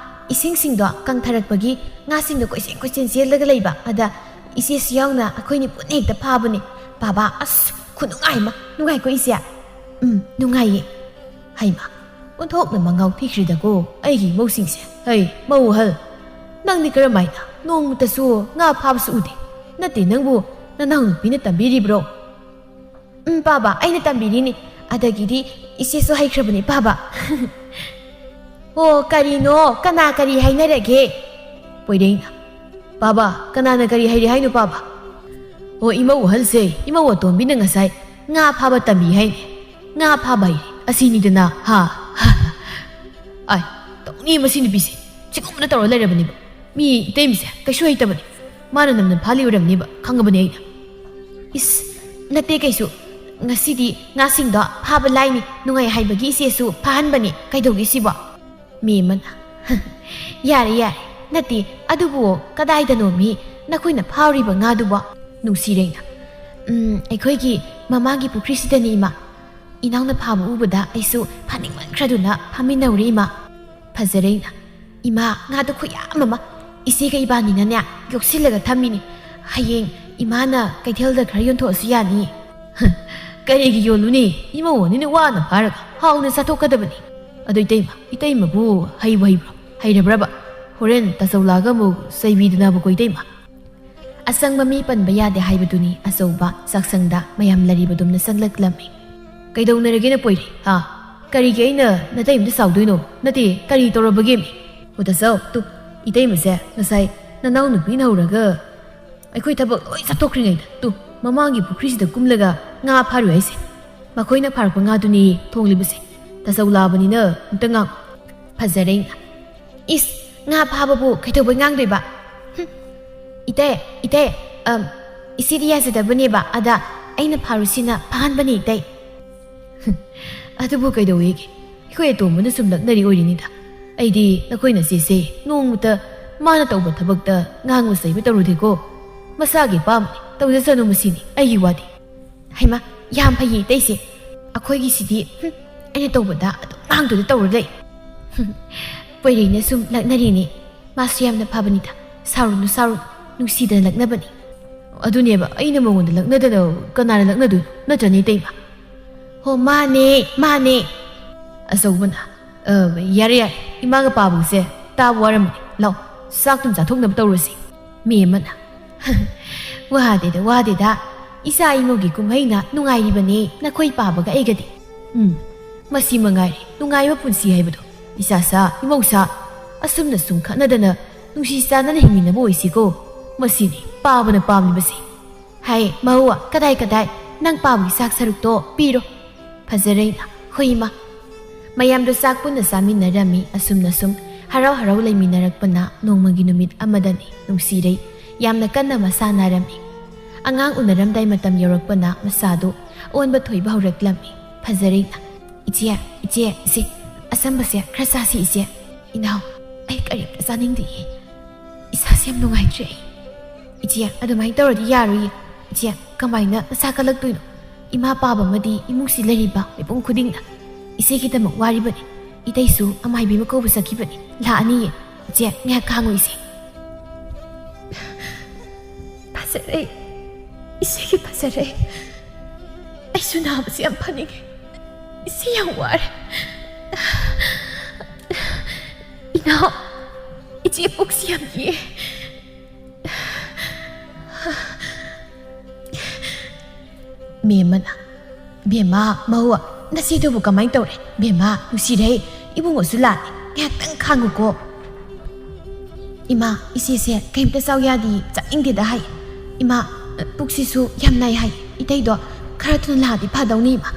ꯏꯁꯤꯡꯁꯤꯡꯗꯣ ꯀꯪꯊꯔꯛꯄꯒꯤ ꯉꯥꯁꯤꯡꯗꯣ ꯀꯣꯏꯆꯦꯟ ꯀꯣꯏꯆꯦꯟ ꯆꯦꯜꯂꯒ ꯂꯩꯕ, ꯑꯗ ꯏꯆꯦꯁꯨ ꯌꯥꯎꯅ ꯑꯩꯈꯣꯏꯅꯤ ꯄꯨꯟꯅ ꯍꯦꯛꯇ ꯐꯥꯕꯅꯤ ꯄꯥꯕ꯫ ꯑꯁ, ꯈꯨꯅꯨꯡꯉꯥꯏ ꯑꯃ꯫ ꯅꯨꯡꯉꯥꯏꯀꯣ ꯏꯆꯦ?" "ꯎꯝ, ꯅꯨꯡꯉꯥꯏꯌꯦ꯫" "ꯍꯩꯃ, ꯑꯣꯟꯊꯣꯛꯅ ꯃꯉꯥꯎ ꯊꯤꯈ꯭ꯔꯦꯗꯀꯣ ꯑꯩꯒꯤ ꯏꯃꯧꯁꯤꯡꯁꯦ꯫ ꯍꯩ, ꯃꯧ ꯑꯍꯜ, ꯅꯪꯗꯤ ꯀꯔꯝꯍꯥꯏꯅ ꯅꯣꯡꯃꯇꯁꯨ ꯉꯥ ꯐꯥꯕꯁꯨ ꯎꯗꯦ? ꯅꯠꯇꯦ, ꯅꯪꯕꯨ ꯅꯅꯥꯎꯅꯨꯄꯤꯅ ꯇꯝꯕꯤꯔꯤꯕ꯭ꯔꯣ?" "ꯎꯝ, ꯄꯥꯕ, ꯑꯩꯅ ꯇꯝꯕꯤꯔꯤꯅꯤ꯫ ꯑꯗꯒꯤꯗꯤ ꯏꯆꯦꯁꯨ ꯍꯩꯈ꯭ꯔꯕꯅꯤ, ꯄꯥꯕ꯫" "ꯑꯣ, ꯀꯔꯤꯅꯣ? ꯀꯅꯥ ꯀꯔꯤ ꯍꯥꯏꯅꯔꯒꯦ?" ꯄꯣꯏꯔꯩꯅ, "ꯄꯥꯕ, ꯀꯅꯥꯅ ꯀꯔꯤ ꯍꯩꯔꯦ ꯍꯥꯏꯅꯣ, ꯄꯥꯕ?" "ꯑꯣ, ꯏꯃꯧ ꯑꯍꯜꯁꯦ, ꯏꯃꯧ ꯑꯇꯣꯝꯕꯤꯅ ꯉꯁꯥꯏ ꯉꯥ ꯐꯥꯕ ꯇꯝꯕꯤ ꯍꯥꯏꯅꯦ꯫ ꯉꯥ ꯐꯥꯕ ꯍꯩꯔꯦ, ꯑꯁꯤꯅꯤꯗꯅ, ꯍꯥ?" "ꯑꯥꯏ, ꯇꯧꯅꯤ ꯃꯁꯤ ꯅꯨꯄꯤꯁꯦ꯫ ꯁꯤꯒꯨꯝꯕꯗ ꯇꯧꯔ ꯂꯩꯔꯕꯅꯦꯕ꯫ ꯃꯤ ꯏꯇꯩꯃꯁꯦ ꯀꯩꯁꯨ ꯍꯩꯇꯕꯅꯦ꯫ ꯃꯥꯅ ꯅꯝꯅ ꯐꯥꯂꯤ ꯑꯣꯏꯔꯝꯅꯤꯕ, ꯈꯪꯉꯕꯅꯦ ꯑꯩꯅ꯫" "ꯏꯁ, ꯅꯠꯇꯦ ꯀꯩꯁꯨ꯫ ꯉꯁꯤꯗꯤ ꯉꯥꯁꯤꯡꯗꯣ ꯐꯥꯕ ꯂꯥꯏꯅꯤ, ꯅꯨꯡꯉꯥꯏ ꯍꯥꯏꯕꯒꯤ ꯏꯆꯦꯁꯨ ꯐꯥꯍꯟꯕꯅꯤ꯫ ꯀꯩꯗꯧꯒꯦ ꯁꯤꯕꯣ?" ꯃꯦꯝꯃꯅ, "ꯌꯥꯔꯦ, ꯌꯥꯔꯦ꯫ ꯅꯠꯇꯦ, ꯑꯗꯨꯕꯨ ꯀꯗꯥꯏꯗꯅꯣ ꯃꯤ ꯅꯈꯣꯏꯅ ꯐꯥꯎꯔꯤꯕ ꯉꯥꯗꯨꯕꯣ?" ꯅꯨꯡꯁꯤꯔꯩꯅ, "ꯎꯝ, ꯑꯩꯈꯣꯏꯒꯤ ꯃꯃꯥꯡꯒꯤ ꯄꯨꯈ꯭ꯔꯤꯁꯤꯗꯅꯤ, ꯏꯃꯥ꯫ ꯏꯅꯥꯎꯅ ꯐꯥꯕ ꯎꯕꯗ ꯑꯩꯁꯨ ꯐꯥꯅꯤꯡꯃꯟꯈ꯭ꯔꯗꯨꯅ ꯐꯥꯃꯤꯟꯅꯧꯔꯦ, ꯏꯃꯥ꯫" ꯐꯖꯔꯩꯅ, "ꯏꯃꯥ, ꯉꯥꯗꯣ ꯈꯨꯌꯥꯝ ꯑꯃ ꯏꯆꯦꯒ ꯏꯕꯥꯅꯤꯅꯅꯦ ꯌꯣꯛꯁꯤꯜꯂꯒ ꯊꯝꯃꯤꯅꯤ꯫ ꯍꯌꯦꯡ ꯏꯃꯥꯅ ꯀꯩꯊꯦꯜꯗ ꯈꯔ ꯌꯣꯟꯊꯣꯛꯑꯁꯨ ꯌꯥꯅꯤ꯫" "ꯀꯔꯤꯒꯤ ꯌꯣꯜꯂꯨꯅꯤ? ꯏꯃꯧ ꯑꯅꯤꯅ ꯋꯥꯅ ꯐꯥꯔꯒ ꯍꯥꯎꯅ ꯆꯥꯊꯣꯛꯀꯗꯕꯅꯤ꯫ ꯑꯗꯣ ꯏꯇꯩꯃ, ꯏꯇꯩꯃꯕꯨ ꯍꯩꯕꯨ ꯍꯩꯕ꯭ꯔꯣ? ꯍꯩꯔꯕ꯭ꯔꯕ? ꯍꯣꯔꯦꯟ ꯇꯥꯆꯧꯂꯥꯛꯑꯒ ꯑꯃꯨꯛ ꯆꯩꯕꯤꯗꯅꯕꯀꯣ, ꯏꯇꯩꯃ꯫" ꯑꯁꯪꯕ ꯃꯤ ꯄꯟꯕ ꯌꯥꯗꯦ ꯍꯥꯏꯕꯗꯨꯅꯤ ꯑꯆꯧꯕ ꯆꯥꯛꯁꯪꯗ ꯃꯌꯥꯝ ꯂꯩꯔꯤꯕꯗꯨꯝꯅ ꯆꯪꯂꯛꯂꯝꯃꯤ꯫ "ꯀꯩꯗꯧꯅꯔꯒꯦꯅ ꯄꯣꯏꯔꯦ, ꯍꯥ? ꯀꯔꯤꯒꯤ ꯑꯩꯅ ꯅꯇꯩꯃꯗ ꯁꯥꯎꯗꯣꯏꯅꯣ? ꯅꯠꯇꯦ, ꯀꯔꯤ ꯇꯧꯔꯕꯒꯦ ꯃꯤ? ꯑꯣ ꯇꯥꯆꯧ, ꯇꯨ, ꯏꯇꯩꯃꯁꯦ ꯉꯁꯥꯏ ꯅꯅꯥꯎ ꯅꯨꯄꯤꯅ ꯍꯧꯔꯒ ꯑꯩꯈꯣꯏ ꯊꯕꯛ ꯂꯣꯏ ꯆꯠꯊꯣꯛꯈ꯭ꯔꯤꯉꯩꯗ, ꯇꯨ, ꯃꯃꯥꯡꯒꯤ ꯄꯨꯈ꯭ꯔꯤꯁꯤꯗ ꯀꯨꯝꯂꯒ ꯉꯥ ꯐꯥꯔꯨꯏ ꯍꯥꯏꯁꯦ꯫ ꯃꯈꯣꯏꯅ ꯐꯥꯔꯛꯄ ꯉꯥꯗꯨꯅꯤ ꯊꯣꯡꯂꯤꯕꯁꯦ꯫ ꯇꯥꯆꯧ ꯂꯥꯛꯑꯕꯅꯤꯅ ꯑꯝꯇ ꯉꯥꯡ꯫" ꯐꯖꯔꯩꯅ, "ꯏꯁ, ꯉꯥ ꯐꯥꯕꯕꯨ ꯀꯩꯗꯧꯕꯩ ꯉꯥꯡꯗꯣꯏꯕ? ꯍꯨꯝ, ꯏꯇꯩ, ꯏꯇꯩ, ꯑꯝ, ꯏꯆꯦꯗꯤ ꯌꯥꯖꯗꯕꯅꯦꯕ, ꯑꯗ ꯑꯩꯅ ꯐꯥꯔꯨꯁꯤꯅ ꯐꯥꯍꯟꯕꯅꯦ, ꯏꯇꯩ꯫" "ꯑꯗꯨꯕꯨ ꯀꯩꯗꯧꯋꯦꯒꯦ? ꯑꯩꯈꯣꯏ ꯑꯇꯣꯝꯕꯅ ꯁꯨꯝ ꯂꯛꯅꯔꯤ ꯑꯣꯏꯔꯤꯅꯤꯗ꯫ ꯑꯩꯗꯤ ꯅꯈꯣꯏ ꯅꯆꯦꯁꯦ ꯅꯣꯡꯃꯇ ꯃꯥꯅ ꯇꯧꯕ ꯊꯕꯛꯇ ꯉꯥꯡꯕ ꯆꯩꯕ ꯇꯧꯔꯨꯗꯦꯀꯣ꯫ ꯃꯁꯥꯒꯤ ꯑꯄꯥꯝꯕꯅꯤ, ꯇꯧꯖꯁꯅꯨ ꯃꯁꯤꯅꯤ ꯑꯩꯒꯤ ꯋꯥꯗꯤ꯫" "ꯍꯩꯃꯥ, ꯌꯥꯝ ꯐꯩꯌꯦ ꯏꯇꯩꯁꯦ꯫ ꯑꯩꯈꯣꯏꯒꯤꯁꯤꯗꯤ, ꯍꯨꯝ, ꯑꯩꯅ ꯇꯧꯕꯗ ꯑꯗꯨꯝ ꯉꯥꯡꯗꯨꯗ ꯇꯧꯔ ꯂꯩ꯫" "ꯍꯨꯝ, ꯄꯣꯏꯔꯩꯅ ꯁꯨꯝ ꯂꯛꯅꯔꯤꯅꯤ꯫ ꯃꯥꯁꯨ ꯌꯥꯝꯅ ꯐꯕꯅꯤꯗ꯫ ꯁꯥꯎꯔꯨꯅꯨ, ꯁꯥꯎꯔꯨꯅꯨ꯫ ꯅꯨꯡꯁꯤꯗꯅ ꯂꯛꯅꯕꯅꯤ꯫" "ꯑꯗꯨꯅꯦꯕ, ꯑꯩꯅ ꯃꯉꯣꯟꯗ ꯂꯛꯅꯗꯅ ꯀꯅꯥꯅ ꯂꯛꯅꯗꯣꯏꯅꯣ? ꯅꯠꯇ꯭ꯔꯅꯦ, ꯏꯇꯩꯃ?" "ꯍꯣ, ꯃꯥꯅꯦ, ꯃꯥꯅꯦ꯫" ꯑꯆꯧꯕꯅ, "ꯑ, ꯌꯥꯔꯦ, ꯌꯥꯔꯦ꯫ ꯏꯃꯥꯒ ꯄꯥꯕꯒꯁꯦ ꯇꯥꯕ ꯋꯥꯔꯝꯃꯅꯤ꯫ ꯂꯥꯎ, ꯆꯥꯛꯇꯨꯝ ꯆꯥꯊꯣꯛꯅꯕ ꯇꯧꯔꯁꯤ꯫" ꯃꯦꯝꯃꯅ, "ꯋꯥꯗꯦꯗ, ꯋꯥꯗꯦꯗ꯫ "ꯏꯆꯥ ꯏꯃꯧꯒꯤ ꯀꯨꯝꯍꯩꯅ ꯅꯨꯡꯉꯥꯏꯔꯤꯕꯅꯦ ꯅꯈꯣꯏ ꯄꯥꯕꯒ ꯑꯩꯒꯗꯤ꯫ ꯎꯝ, ꯃꯁꯤ ꯃꯉꯥꯏꯔꯦ ꯅꯨꯡꯉꯥꯏꯕ ꯄꯨꯟꯁꯤ ꯍꯥꯏꯕꯗꯣ꯫ ꯏꯆꯥꯁꯥ ꯏꯃꯧꯁꯥ ꯑꯁꯨꯝꯅ ꯁꯨꯝ ꯈꯠꯅꯗꯅ ꯅꯨꯡꯁꯤ ꯆꯥꯟꯅꯅ ꯍꯤꯡꯃꯤꯟꯅꯕ ꯑꯣꯏꯁꯤꯀꯣ꯫ ꯃꯁꯤꯅꯤ ꯄꯥꯕꯅ ꯄꯥꯝꯂꯤꯕꯁꯦ꯫ ꯍꯥꯏ ꯃꯍꯨ, ꯀꯗꯥꯏ ꯀꯗꯥꯏ, ꯅꯪ ꯄꯥꯕꯒꯤ ꯆꯥꯛ ꯁꯔꯨꯛꯇꯣ ꯄꯤꯔꯣ꯫ ꯐꯖꯔꯦ ꯏꯃꯥ, ꯍꯣꯏ ꯏꯃꯥ꯫" ꯃꯌꯥꯝꯗꯣ ꯆꯥꯛ ꯄꯨꯟꯅ ꯆꯥꯃꯤꯟꯅꯔꯝꯃꯤ꯫ ꯑꯁꯨꯝꯅ ꯁꯨꯝ ꯍꯔꯥꯎ ꯍꯔꯥꯎ ꯂꯩꯃꯤꯟꯅꯔꯛꯄꯅ ꯅꯣꯡꯃꯒꯤ ꯅꯨꯃꯤꯠ ꯑꯃꯗꯅꯤ ꯅꯨꯡꯁꯤꯔꯩ ꯌꯥꯝꯅ ꯀꯟꯅ ꯃꯁꯥ ꯅꯥꯔꯝꯃꯤ꯫ ꯑꯉꯥꯡ ꯎꯅꯔꯝꯗꯥꯏ ꯃꯇꯝ ꯌꯧꯔꯛꯄꯅ ꯃꯁꯥꯗꯨ ꯑꯣꯟꯕ ꯊꯣꯏꯕ ꯍꯧꯔꯛꯂꯝꯃꯤ꯫ ꯐꯖꯔꯦ ꯏꯃꯥ꯫ "ꯏꯆꯦ, ꯏꯆꯦ, ꯏꯆꯦ, ꯑꯆꯝꯕꯁꯦ ꯈꯔ ꯆꯥꯁꯤ ꯏꯆꯦ꯫" "ꯏꯅꯥꯎ, ꯑꯩ ꯀꯔꯤꯝꯇ ꯆꯥꯅꯤꯡꯗꯤꯌꯦ꯫ ꯏꯁꯥꯁꯦ ꯌꯥꯝ ꯅꯨꯡꯉꯥꯏꯇ꯭ꯔꯦ ꯑꯩ꯫" "ꯏꯆꯦ, ꯑꯗꯨꯃꯥꯏꯅ ꯇꯧꯔꯗꯤ ꯌꯥꯔꯣꯏꯌꯦ꯫ ꯏꯆꯦ, ꯀꯃꯥꯏꯅ ꯅꯁꯥ ꯀꯜꯂꯛꯇꯣꯏꯅꯣ? ꯏꯃꯥ ꯄꯥꯕ ꯑꯃꯗꯤ ꯏꯃꯨꯡꯁꯤ ꯂꯩꯔꯤꯕ ꯃꯤꯄꯨꯝ ꯈꯨꯗꯤꯡꯅ ꯏꯆꯦꯒꯤꯗꯃꯛ ꯋꯥꯔꯤꯕꯅꯤ꯫ ꯏꯇꯩꯁꯨ ꯑꯃꯥꯏꯕꯤ ꯑꯃ ꯀꯧꯕ ꯆꯠꯈꯤꯕꯅꯤ, ꯂꯥꯛꯑꯅꯤꯌꯦ꯫ ꯏꯆꯦ, ꯉꯥꯏꯍꯥꯛ ꯈꯥꯡꯉꯨ ꯏꯆꯦ꯫" "ꯐꯖꯔꯦ, ꯏꯆꯦꯒꯤ ꯐꯖꯔꯦ꯫ ꯑꯩꯁꯨ ꯅꯥꯕꯁꯤ ꯌꯥꯝ ꯐꯅꯤꯡꯉꯦ꯫ ꯏꯆꯦ ꯌꯥꯝ ꯋꯥꯔꯦ꯫ ꯏꯅꯥꯎ, ꯏꯆꯦ ꯄꯨꯛꯁꯤ ꯌꯥꯝ ꯌꯦ꯫" ꯃꯦꯝꯃꯅ, "ꯕꯦꯝꯃ, ꯃꯧ, ꯅꯆꯦꯗꯨꯕꯨ ꯀꯃꯥꯏꯅ ꯇꯧꯔꯦ? ꯕꯦꯝꯃ, ꯅꯨꯡꯁꯤꯔꯦ, ꯏꯕꯨꯡꯉꯣꯁꯨ ꯂꯥꯛꯑꯦ, ꯉꯥꯏꯍꯥꯛꯇꯪ ꯈꯥꯡꯉꯨꯀꯣ꯫" "ꯏꯃꯥ, ꯏꯆꯦꯁꯦ ꯀꯩꯝꯇ ꯆꯥꯎ ꯌꯥꯗꯦ, ꯆꯥꯅꯤꯡꯗꯦꯗ ꯍꯥꯏ꯫ ꯏꯃꯥ, ꯄꯨꯛꯁꯤꯁꯨ ꯌꯥꯝ ꯅꯥꯏ ꯍꯥꯏ꯫ ꯏꯇꯩꯗꯣ ꯈꯔ ꯊꯨꯅ ꯂꯥꯛꯑꯗꯤ ꯐꯗꯧꯅꯤ, ꯏꯃꯥ꯫"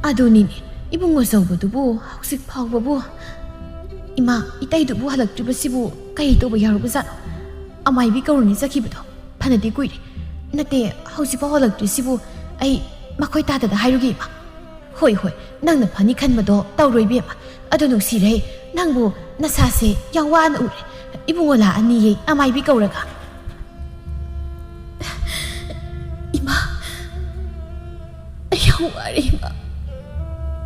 "ꯑꯗꯨꯅꯤꯅꯦ, ꯏꯕꯨꯡꯉꯣ ꯆꯧꯕꯗꯨꯕꯨ ꯍꯧꯖꯤꯛ ꯐꯥꯎꯕꯕꯨ꯫ ꯏꯃꯥ, ꯏꯇꯩꯗꯨꯕꯨ ꯍꯜꯂꯛꯇ꯭ꯔꯤꯕꯁꯤꯕꯨ ꯀꯔꯤ ꯇꯧꯕ ꯌꯥꯎꯔꯕꯖꯥꯠꯅꯣ? ꯑꯃꯥꯏꯕꯤ ꯀꯧꯔꯨꯅꯤ ꯆꯠꯈꯤꯕꯗꯣ ꯐꯅꯗꯤ ꯀꯨꯏꯔꯦ꯫ ꯅꯠꯇꯦ, ꯍꯧꯖꯤꯛꯐꯥꯎ ꯍꯜꯂꯛꯇ꯭ꯔꯤꯁꯤꯕꯨ ꯑꯩ ꯃꯈꯣꯏ ꯇꯥꯗꯗ ꯍꯥꯏꯔꯨꯒꯦ, ꯏꯃꯥ꯫" "ꯍꯣꯏ, ꯍꯣꯏ, ꯅꯪꯅ ꯐꯅꯤ ꯈꯟꯕꯗꯣ ꯇꯧꯔꯣ, ꯏꯕꯦꯝꯃ꯫ ꯑꯗꯣ ꯅꯨꯡꯁꯤꯔꯦ, ꯅꯪꯕꯨ ꯅꯁꯥꯁꯦ ꯌꯥꯝ ꯋꯥꯅ ꯎꯔꯦ꯫ ꯏꯕꯨꯡꯉꯣ ꯂꯥꯛꯑꯅꯤꯌꯦ, ꯑꯃꯥꯏꯕꯤ ꯀꯧꯔꯒ꯫" "ꯏꯃꯥ, ꯑꯩ ꯌꯥꯝ ꯋꯥꯔꯦ, ꯏꯃꯥ꯫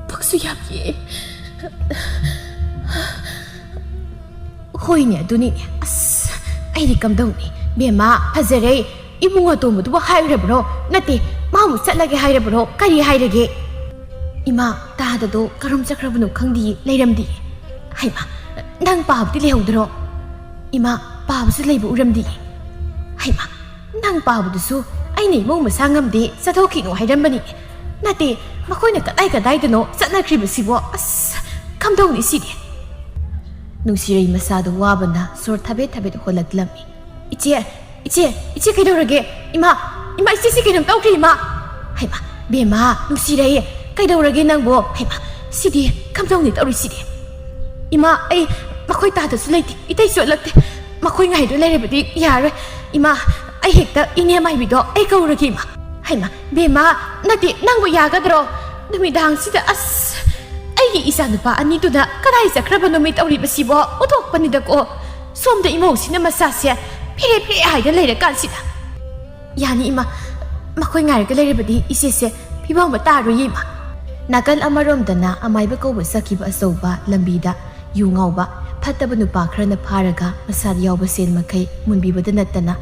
ꯄꯨꯛꯁꯨ ꯌꯥꯝ ꯌꯦ꯫" "ꯍꯣꯏꯅꯦ, ꯑꯗꯨꯅꯤꯅꯦ꯫ ꯑꯁ, ꯑꯩꯗꯤ ꯀꯝꯗꯧꯅꯤ? ꯕꯦꯝꯃ, ꯐꯖꯔꯦ꯫ ꯏꯕꯨꯡꯉꯣ ꯑꯇꯣꯝꯕꯗꯨꯕꯨ ꯍꯥꯏꯔꯕ꯭ꯔꯣ? ꯅꯠꯇꯦ, ꯃꯥꯕꯨ ꯆꯠꯂꯒꯦ ꯍꯥꯏꯔꯕ꯭ꯔꯣ? ꯀꯔꯤ ꯍꯥꯏꯔꯒꯦ?" "ꯏꯃꯥ, ꯇꯥꯗꯗꯣ ꯀꯔꯝ ꯆꯠꯈ꯭ꯔꯕꯅꯣ ꯈꯪꯗꯤꯌꯦ, ꯂꯩꯔꯝꯗꯤꯌꯦ꯫" "ꯍꯩꯃꯥ, ꯅꯪ ꯄꯥꯕꯗꯤ ꯂꯩꯍꯧꯗ꯭ꯔꯣ?" "ꯏꯃꯥ, ꯄꯥꯕꯁꯨ ꯂꯩꯕ ꯎꯔꯝꯗꯤꯌꯦ꯫" "ꯍꯩꯃꯥ, ꯅꯪ ꯄꯥꯕꯗꯨꯁꯨ ꯑꯩꯅ ꯏꯃꯧ ꯃꯁꯥ ꯉꯝꯗꯦ, ꯆꯠꯊꯣꯛꯈꯤꯅꯨ ꯍꯥꯏꯔꯝꯕꯅꯤ꯫ ꯅꯠꯇꯦ, ꯃꯈꯣꯏꯅ ꯀꯗꯥꯏ ꯀꯗꯥꯏꯗꯅꯣ ꯆꯠꯅꯈ꯭ꯔꯤꯕꯁꯤꯕꯣ? ꯑꯁ, ꯀꯝꯗꯧꯅꯤ ꯁꯤꯗꯤ? ꯅꯨꯡꯁꯤꯔꯩ ꯃꯁꯥꯗꯨ ꯋꯥꯕꯅ ꯁꯣꯔ ꯊꯕꯦꯠ ꯊꯕꯦꯠ ꯍꯣꯜꯂꯛꯂꯝꯃꯤ꯫ "ꯏꯆꯦ, ꯏꯆꯦ, ꯏꯆꯦ, ꯀꯩꯗꯧꯔꯒꯦ? ꯏꯃꯥ, ꯏꯃꯥ, ꯏꯆꯦꯁꯤ ꯀꯩꯅꯣꯝ ꯇꯧꯈ꯭ꯔꯦ, ꯏꯃꯥ!" "ꯍꯩꯃꯥ, ꯕꯦꯝꯃ, ꯅꯨꯡꯁꯤꯔꯩ, ꯀꯩꯗꯧꯔꯒꯦ ꯅꯪꯕꯣ? ꯍꯩꯃꯥ, ꯁꯤꯗꯤ ꯀꯝꯗꯧꯅꯤ ꯇꯧꯔꯤꯁꯤꯗꯤ? ꯏꯃꯥ, ꯑꯩ ꯃꯈꯣꯏ ꯇꯥꯗꯁꯨ ꯂꯩꯇꯦ, ꯏꯇꯩ ꯆꯣꯠꯂꯛꯇꯦ꯫ ꯃꯈꯣꯏ ꯉꯥꯏꯗꯨ ꯂꯩꯔꯕꯗꯤ ꯌꯥꯔꯣꯏ꯫ ꯏꯃꯥ, ꯑꯩ ꯍꯦꯛꯇ ꯏꯅꯦ ꯃꯥꯏꯕꯤꯗꯣ ꯑꯩ ꯀꯧꯔꯒꯦ, ꯏꯃꯥ꯫" "ꯍꯩꯃꯥ, ꯕꯦꯝꯃ, ꯅꯠꯇꯦ, ꯅꯪꯕꯨ ꯌꯥꯒꯗ꯭ꯔꯣ? ꯅꯨꯃꯤꯗꯥꯡꯁꯤꯗ, ꯑꯁ, ꯑꯩꯒꯤ ꯏꯆꯥꯅꯨꯄꯥ ꯑꯅꯤꯗꯨꯅ ꯀꯗꯥꯏ ꯆꯠꯈ꯭ꯔꯕꯅꯣ ꯃꯤ ꯇꯧꯔꯤꯕꯁꯤꯕꯣ? ꯎꯊꯣꯛꯄꯅꯤꯗꯀꯣ, ꯁꯣꯝꯗ ꯏꯃꯧꯁꯤꯅ ꯃꯆꯥꯁꯦ ꯐꯦꯔꯦ ꯐꯦꯔꯦ ꯍꯥꯏꯗ ꯂꯩꯔꯀꯥꯟꯁꯤꯗ꯫" "ꯌꯥꯅꯤ, ꯏꯃꯥ, ꯃꯈꯣꯏ ꯉꯥꯏꯔꯒ ꯂꯩꯔꯕꯗꯤ ꯏꯆꯦꯁꯦ ꯐꯤꯕꯝ ꯑꯃ ꯇꯥꯔꯣꯏꯌꯦ, ꯏꯃꯥ꯫" ꯅꯥꯀꯜ ꯑꯃꯔꯣꯝꯗꯅ ꯑꯃꯥꯏꯕ ꯀꯧꯕ ꯆꯠꯈꯤꯕ ꯑꯆꯧꯕ ꯂꯝꯕꯤꯗ ꯌꯨ ꯉꯥꯎꯕ ꯐꯠꯇꯕ ꯅꯨꯄꯥ ꯈꯔꯅ ꯐꯥꯔꯒ ꯃꯁꯥꯗ ꯌꯥꯎꯕ ꯁꯦꯜ ꯃꯈꯩ ꯃꯨꯟꯕꯤꯕꯗ ꯅꯠꯇꯅ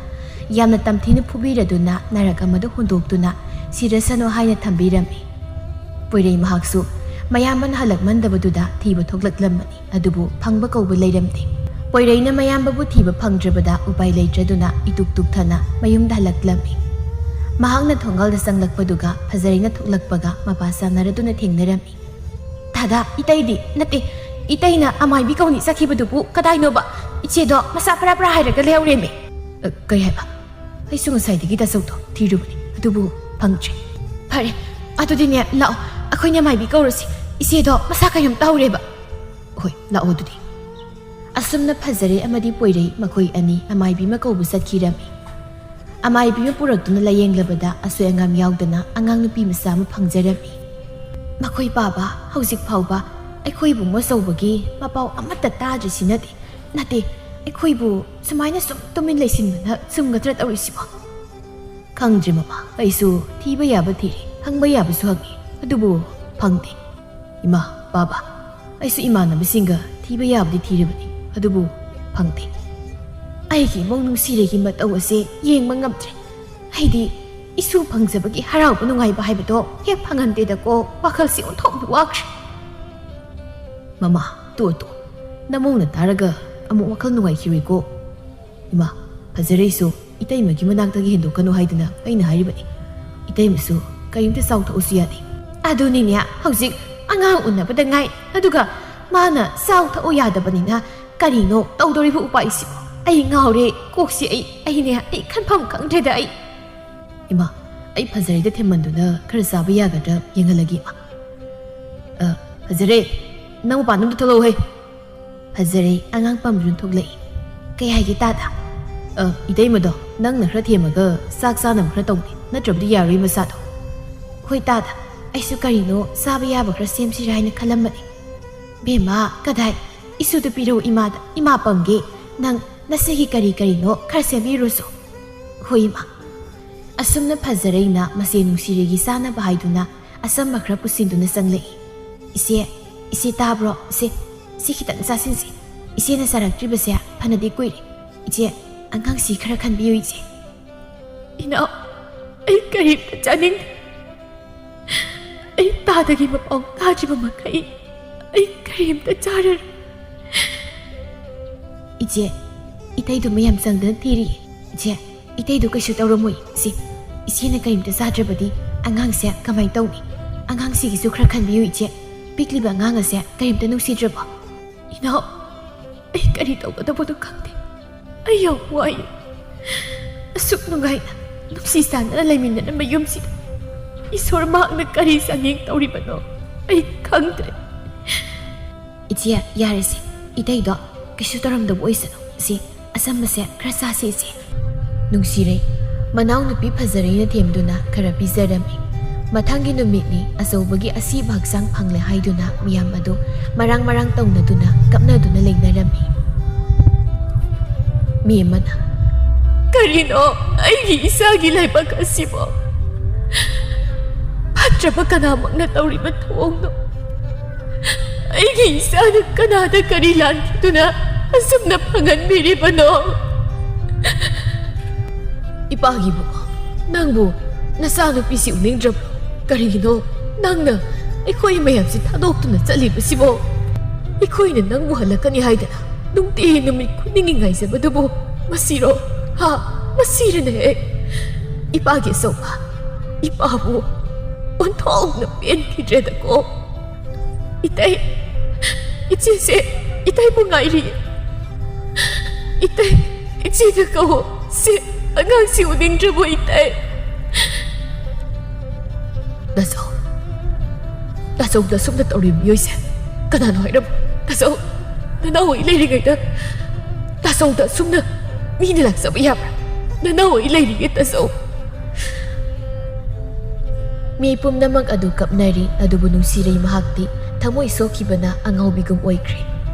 ꯌꯥꯝꯅ ꯇꯝꯊꯤꯅ ꯐꯨꯕꯤꯔꯗꯨꯅ ꯅꯔꯛ ꯑꯃꯗ ꯍꯨꯟꯗꯣꯛꯇꯨꯅ ꯁꯤꯔꯁꯅꯨ ꯍꯥꯏꯅ ꯊꯝꯕꯤꯔꯝꯃꯤ꯫ ꯄꯣꯏꯔꯩ ꯃꯍꯥꯛꯁꯨ ꯃꯌꯥꯝꯕꯅ ꯍꯜꯂꯛꯃꯟꯗꯕꯗꯨꯗ ꯊꯤꯕ ꯊꯣꯛꯂꯛꯂꯝꯕꯅꯤ, ꯑꯗꯨꯕꯨ ꯐꯪꯕ ꯀꯧꯕ ꯂꯩꯔꯝꯗꯦ꯫ ꯄꯣꯏꯔꯩꯅ ꯃꯌꯥꯝꯕꯕꯨ ꯊꯤꯕ ꯐꯪꯗ꯭ꯔꯕꯗ ꯎꯄꯥꯏ ꯂꯩꯇ꯭ꯔꯗꯨꯅ ꯏꯇꯨꯛ ꯇꯨꯛꯊꯅ ꯃꯌꯨꯝꯗ ꯍꯜꯂꯛꯂꯝꯃꯤ꯫ ꯃꯍꯥꯛꯅ ꯊꯣꯡꯒꯥꯜꯗ ꯆꯪꯂꯛꯄꯗꯨꯒ ꯐꯖꯔꯩꯅ ꯊꯣꯛꯂꯛꯄꯒ ꯃꯄꯥ ꯆꯥꯅꯔꯗꯨꯅ ꯊꯦꯡꯅꯔꯝꯃꯤ꯫ "ꯗꯥꯗꯥ, ꯏꯇꯩꯗꯤ?" "ꯅꯠꯇꯦ, ꯏꯇꯩꯅ ꯑꯃꯥꯏꯕꯤ ꯀꯧꯅꯤ ꯆꯠꯈꯤꯕꯗꯨꯕꯨ ꯀꯗꯥꯏꯅꯣꯕ? ꯏꯆꯦꯗꯣ ꯃꯁꯥ ꯐꯔꯥ ꯐꯔꯥ ꯍꯥꯏꯔꯒ ꯂꯩꯍꯧꯔꯦꯃꯤ꯫" "ꯑ, ꯀꯩ ꯍꯥꯏꯕ? ꯑꯩꯁꯨ ꯉꯁꯥꯏꯗꯒꯤ ꯗꯥꯆꯧꯗꯣ ꯊꯤꯔꯨꯕꯅꯤ, ꯑꯗꯨꯕꯨ ꯐꯪꯗ꯭ꯔꯦ꯫" "ꯐꯔꯦ, ꯑꯗꯨꯗꯤꯅꯦ, ꯂꯥꯛꯑꯣ, ꯑꯩꯈꯣꯏꯅ ꯃꯥꯏꯕꯤ ꯀꯧꯔꯁꯤ꯫ ꯏꯆꯦꯗꯣ ꯃꯁꯥ ꯀꯩꯅꯣꯝ ꯇꯧꯔꯦꯕ꯫" "ꯍꯣꯏ, ꯂꯥꯛꯑꯣ ꯑꯗꯨꯗꯤ꯫" ꯑꯁꯨꯝꯅ ꯐꯖꯔꯩ ꯑꯃꯗꯤ ꯄꯣꯏꯔꯩ ꯃꯈꯣꯏ ꯑꯅꯤ ꯑꯃꯥꯏꯕꯤ ꯑꯃ ꯀꯧꯕ ꯆꯠꯈꯤꯔꯝꯃꯤ꯫ ꯑꯃꯥꯏꯕꯤ ꯑꯃ ꯄꯨꯔꯛꯇꯨꯅ ꯂꯥꯌꯦꯡꯂꯕꯗ ꯑꯁꯣꯏ ꯑꯉꯥꯝ ꯌꯥꯎꯗꯅ ꯑꯉꯥꯡ ꯅꯨꯄꯤ ꯃꯆꯥ ꯑꯃ ꯐꯪꯖꯔꯝꯃꯤ꯫ "ꯃꯈꯣꯏ ꯄꯥꯕ ꯍꯧꯖꯤꯛ ꯐꯥꯎꯕ ꯑꯩꯈꯣꯏ ꯏꯕꯨꯡꯉꯣ ꯑꯆꯧꯕꯒꯤ ꯃꯄꯥꯎ ꯑꯃꯠꯇ ꯇꯥꯗ꯭ꯔꯤꯁꯤꯅꯗꯤ, ꯅꯠꯇꯦ, ꯑꯩꯈꯣꯏꯕꯨ ꯁꯨꯃꯥꯏꯅ ꯁꯨꯝ ꯇꯨꯃꯤꯟ ꯂꯩꯁꯤꯟꯕꯅ ꯆꯨꯝꯒꯗ꯭ꯔꯥ ꯇꯧꯔꯤꯁꯤꯕꯣ?" "ꯈꯪꯗ꯭ꯔꯦ ꯃꯃꯥ, ꯑꯩꯁꯨ ꯊꯤꯕ ꯌꯥꯕ ꯊꯤꯔꯦ, ꯍꯪꯕ ꯌꯥꯕꯁꯨ ꯍꯪꯉꯦ, ꯑꯗꯨꯕꯨ ꯐꯪꯗꯦ꯫ ꯏꯃꯥ, ꯄꯥꯕ, ꯑꯩꯁꯨ ꯏꯃꯥꯟꯅꯕꯁꯤꯡꯒ ꯊꯤꯕ ꯌꯥꯕꯗꯤ ꯊꯤꯔꯕꯅꯤ, ꯑꯗꯨꯕꯨ ꯐꯪꯗꯦ꯫ ꯑꯩꯒꯤ ꯏꯃꯧ ꯅꯨꯡꯁꯤꯔꯩꯒꯤ ꯃꯇꯧ ꯑꯁꯦ ꯌꯦꯡꯕ ꯉꯝꯗ꯭ꯔꯦ꯫ ꯑꯩꯗꯤ ꯏꯁꯨ ꯐꯪꯖꯕꯒꯤ ꯍꯔꯥꯎꯕ ꯅꯨꯡꯉꯥꯏꯕ ꯍꯥꯏꯕꯗꯣ ꯍꯦꯛ ꯐꯪꯍꯟꯗꯦꯗꯀꯣ, ꯋꯥꯈꯜꯁꯤ ꯑꯣꯟꯊꯣꯛꯅ ꯋꯥꯈ꯭ꯔꯦ꯫" "ꯃꯃꯥ, ꯇꯣ, ꯇꯣ, ꯅꯃꯧꯅ ꯇꯥꯔꯒ ꯑꯃꯨꯛ ꯋꯥꯈꯜ ꯅꯨꯡꯉꯥꯏꯈꯤꯔꯣꯏꯀꯣ꯫ ꯏꯃꯥ, ꯐꯖꯔꯩꯁꯨ ꯏꯇꯩꯃꯒꯤ ꯃꯅꯥꯛꯇꯒꯤ ꯍꯦꯟꯗꯣꯛꯀꯅꯨ ꯍꯥꯏꯗꯨꯅ ꯑꯩꯅ ꯍꯥꯏꯔꯤꯕꯅꯤ꯫ ꯏꯇꯩꯃꯁꯨ ꯀꯔꯤꯝꯇ ꯆꯥꯎ ꯊꯛꯎꯁꯨ ꯌꯥꯗꯦ꯫ ꯑꯗꯨꯅꯤꯅꯦ, ꯍꯧꯖꯤꯛ ꯑꯉꯥꯡ ꯎꯅꯕꯗ ꯉꯥꯏ, ꯑꯗꯨꯒ ꯃꯥꯅ ꯆꯥꯎ ꯊꯛꯎ ꯌꯥꯗꯕꯅꯤꯅ ꯀꯔꯤꯅꯣ ꯇꯧꯗꯣꯔꯤꯕ ꯎꯄꯥꯏꯁꯤꯕꯣ? ꯑꯩ ꯉꯥꯎꯔꯦ, ꯀꯣꯛꯁꯤ ꯑꯩ, ꯑꯩꯅꯦ, ꯑꯩ ꯈꯟꯐꯝ ꯈꯪꯗ꯭ꯔꯦꯗ ꯑꯩ꯫ ꯏꯃꯥ, ꯑꯩ ꯐꯖꯔꯩꯗ ꯊꯦꯝꯃꯟꯗꯨꯅ ꯈꯔ ꯆꯥꯕ ꯌꯥꯒꯗ꯭ꯔꯥ ꯌꯦꯡꯍꯜꯂꯒꯦ, ꯏꯃꯥ꯫ ꯑ, ꯐꯖꯔꯩ, ꯅꯪ ꯃꯄꯥꯟꯗ ꯑꯝꯇ ꯊꯣꯛꯂꯛꯎꯍꯦ꯫ ꯐꯖꯔꯩ ꯑꯉꯥꯡ ꯄꯝꯗꯨꯅ ꯊꯣꯛꯂꯛꯏ꯫ ꯀꯩ ꯍꯥꯏꯒꯦ ꯇꯥꯗ? ꯑ, ꯏꯇꯩꯃꯗꯣ, ꯅꯪꯅ ꯈꯔ ꯊꯦꯝꯃꯒ ꯆꯥꯛ ꯆꯥꯅꯕ ꯈꯔ ꯇꯧꯅꯦ, ꯅꯠꯇ꯭ꯔꯕꯗꯤ ꯌꯥꯔꯣꯏ ꯃꯁꯥꯗꯣ꯫ ꯍꯣꯏ ꯇꯥꯗ, ꯑꯩꯁꯨ ꯀꯔꯤꯅꯣ ꯆꯥꯕ ꯌꯥꯕ ꯈꯔ ꯁꯦꯝꯁꯤꯔꯥ ꯍꯥꯏꯅ ꯈꯜꯂꯝꯕꯅꯦ꯫ ꯕꯦꯝꯃ, ꯀꯗꯥꯏ? ꯏꯁꯨꯗꯨ ꯄꯤꯔꯧ ꯏꯃꯥꯗ, ꯏꯃꯥ ꯄꯝꯒꯦ꯫ ꯅꯪ ꯅꯁꯤꯒꯤ ꯀꯔꯤ ꯀꯔꯤꯅꯣ ꯈꯔ ꯁꯦꯝꯕꯤꯔꯨꯁꯣ꯫ ꯍꯣꯏ ꯏꯃꯥ꯫ ꯑꯁꯨꯝꯅ ꯐꯖꯔꯩꯅ ꯃꯆꯦ ꯅꯨꯡꯁꯤꯔꯩꯒꯤ ꯆꯥꯅꯕ ꯍꯥꯏꯗꯨꯅ ꯑꯆꯝꯕ ꯈꯔ ꯄꯨꯁꯤꯟꯗꯨꯅ ꯆꯪꯂꯛꯏ꯫ "ꯏꯆꯦ, ꯏꯆꯦ ꯇꯥꯕ꯭ꯔꯣ? ꯏꯆꯦ, ꯁꯤ ꯈꯤꯇꯪ ꯆꯥꯁꯤꯟꯁꯤ꯫ ꯏꯆꯦꯅ ꯆꯥꯔꯛꯇ꯭ꯔꯤꯕꯁꯦ ꯐꯅꯗꯤ ꯀꯨꯏꯔꯦ꯫ ꯏꯆꯦ, ꯑꯉꯥꯡꯁꯤ ꯈꯔ ꯈꯟꯕꯤꯌꯨ ꯏꯆꯦ꯫" "ꯏꯅꯥꯎ, ꯑꯩ ꯀꯔꯤꯝꯇ ꯆꯥꯅꯤꯡꯗꯦ꯫ ꯑꯩ ꯇꯥꯗꯒꯤ ꯃꯄꯥꯎ ꯇꯥꯗ꯭ꯔꯤꯕ ꯃꯈꯩ ꯑꯩ ꯀꯔꯤꯝꯇ ꯆꯥꯔꯔꯣꯏ꯫" "ꯏꯆꯦ, ꯏꯇꯩꯗꯨ ꯃꯌꯥꯝ ꯆꯪꯗꯅ ꯊꯤꯔꯤ꯫ ꯏꯆꯦ, ꯏꯇꯩꯗꯨ ꯀꯩꯁꯨ ꯇꯧꯔꯝꯃꯣꯏ꯫ ꯁꯤ, ꯏꯆꯦꯅ ꯀꯔꯤꯝꯇ ꯆꯥꯗ꯭ꯔꯕꯗꯤ ꯑꯉꯥꯡꯁꯦ ꯀꯃꯥꯏꯅ ꯇꯧꯅꯤ? ꯑꯉꯥꯡꯁꯤꯒꯤꯁꯨ ꯈꯔ ꯈꯟꯕꯤꯌꯨ ꯏꯆꯦ꯫ ꯄꯤꯛꯂꯤꯕ ꯑꯉꯥꯡ ꯑꯁꯦ ꯀꯔꯤꯝꯇ ꯅꯨꯡꯁꯤꯗ꯭ꯔꯕꯣ?" "ꯏꯅꯥꯎ, ꯑꯩ ꯀꯔꯤ ꯇꯧꯒꯗꯕꯅꯣ ꯈꯪꯗꯦ꯫ ꯑꯩ ꯌꯥꯝ ꯋꯥꯏ꯫ ꯑꯁꯨꯛ ꯅꯨꯡꯉꯥꯏꯅ, ꯅꯨꯡꯁꯤ ꯆꯥꯟꯅꯅ ꯂꯩꯃꯤꯟꯅꯔꯝꯕ ꯌꯨꯝꯁꯤꯗ ꯏꯁꯣꯔ ꯃꯍꯥꯛꯅ ꯀꯔꯤ ꯆꯥꯡꯌꯦꯡ ꯇꯧꯔꯤꯕꯅꯣ ꯑꯩ ꯈꯪꯗ꯭ꯔꯦ꯫" "ꯏꯆꯦ, ꯌꯥꯔꯦꯁꯦ꯫ ꯏꯇꯩꯗꯣ ꯀꯩꯁꯨ ꯇꯧꯔꯝꯗꯕ ꯑꯣꯏꯁꯅꯨ꯫ ꯁꯤ, ꯑꯆꯝꯕꯁꯦ ꯈꯔ ꯆꯥꯁꯤ ꯏꯆꯦ꯫" ꯅꯨꯡꯁꯤꯔꯩ ꯃꯅꯥꯎꯅꯨꯄꯤ ꯐꯖꯔꯩꯅ ꯊꯦꯝꯗꯨꯅ ꯈꯔ ꯄꯤꯖꯔꯝꯃꯤ꯫ ꯃꯊꯪꯒꯤ ꯅꯨꯃꯤꯠꯅꯤ꯫ ꯑꯆꯧꯕꯒꯤ ꯑꯁꯤꯕ ꯍꯛꯆꯥꯡ ꯐꯪꯂꯦ ꯍꯥꯏꯗꯨꯅ ꯃꯤꯌꯥꯝ ꯑꯗꯨ ꯃꯔꯥꯡ ꯃꯔꯥꯡ ꯇꯧꯅꯗꯨꯅ ꯀꯞꯅꯗꯨꯅ ꯂꯩꯅꯔꯝꯃꯤ꯫ ꯃꯦꯝꯃꯅ, "ꯀꯔꯤꯅꯣ ꯑꯩꯒꯤ ꯏꯆꯥꯒꯤ ꯂꯥꯏꯕꯛ ꯑꯁꯤꯕꯣ? ꯐꯠꯇ꯭ꯔꯕ ꯀꯅꯥꯃꯛꯅ ꯇꯧꯔꯤꯕ ꯊꯧꯑꯣꯡꯅꯣ? ꯑꯩꯒꯤ ꯏꯆꯥꯅ ꯀꯅꯥꯗ ꯀꯔꯤ ꯂꯥꯟꯈꯤꯗꯨꯅ ꯑꯁꯨꯝꯅ ꯐꯪꯍꯟꯕꯤꯔꯤꯕꯅꯣ?" "ꯏꯄꯥꯒꯤ ꯏꯕꯨꯡꯉꯣ, ꯅꯪꯕꯨ ꯅꯆꯥꯅꯨꯄꯤꯁꯤ ꯎꯅꯤꯡꯗ꯭ꯔꯕ꯭ꯔꯣ? ꯀꯔꯤꯒꯤꯅꯣ ꯅꯪꯅ ꯑꯩꯈꯣꯏ ꯃꯌꯥꯝꯁꯤ ꯊꯥꯗꯣꯛꯇꯨꯅ ꯆꯠꯂꯤꯕꯁꯤꯕꯣ? ꯑꯩꯈꯣꯏꯅ ꯅꯪꯕꯨ ꯍꯜꯂꯛꯀꯅꯤ ꯍꯥꯏꯗꯅ ꯅꯨꯡꯇꯤ ꯅꯨꯃꯤꯠ ꯈꯨꯗꯤꯡꯒꯤ ꯉꯥꯏꯖꯕꯗꯨꯕꯨ ꯃꯁꯤꯔꯣ? ꯍꯥ?" ꯃꯁꯤꯅꯅꯦ ꯏꯄꯥꯒꯤ ꯑꯆꯧꯕ꯫ ꯏꯄꯥꯕꯨ ꯑꯣꯟꯊꯣꯛꯅ ꯄꯦꯟꯈꯤꯗ꯭ꯔꯦꯗꯀꯣ꯫ ꯏꯇꯩ, ꯏꯆꯦꯁꯦ ꯏꯇꯩꯕꯨ ꯉꯥꯏꯔꯤ꯫ ꯏꯇꯩ, ꯏꯆꯦꯅ ꯀꯧꯋꯣ꯫ ꯁꯤ ꯑꯉꯥꯡꯁꯤ ꯎꯅꯤꯡꯗ꯭ꯔꯕꯣ, ꯏꯇꯩ? ꯇꯥꯆꯧ, ꯇꯥꯆꯧꯗ ꯑꯁꯨꯝꯅ ꯇꯧꯔꯤꯕ ꯃꯤꯑꯣꯏꯁꯦ ꯀꯅꯥꯅꯣ ꯍꯥꯏꯔꯝꯃꯨ? ꯇꯥꯆꯧ, ꯅꯅꯥꯎ ꯑꯩ ꯂꯩꯔꯤꯉꯩꯗ ꯇꯥꯆꯧꯗ ꯑꯁꯨꯝꯅ ꯃꯤꯅ ꯂꯥꯛꯆꯕ ꯌꯥꯕ꯭ꯔꯥ? ꯅꯅꯥꯎ ꯑꯩ ꯂꯩꯔꯤꯉꯩ, ꯇꯥꯆꯧ꯫ ꯃꯤ ꯄꯨꯝꯅꯃꯛ ꯑꯗꯨ ꯀꯞꯅꯔꯤ, ꯑꯗꯨꯕꯨ ꯅꯨꯡꯁꯤꯔꯩ ꯃꯍꯥꯛꯇꯤ ꯊꯃꯣꯏ ꯁꯣꯛꯈꯤꯕꯅ ꯑꯉꯥꯎꯕꯤꯒꯨꯝ ꯑꯣꯏꯈ꯭ꯔꯦ꯫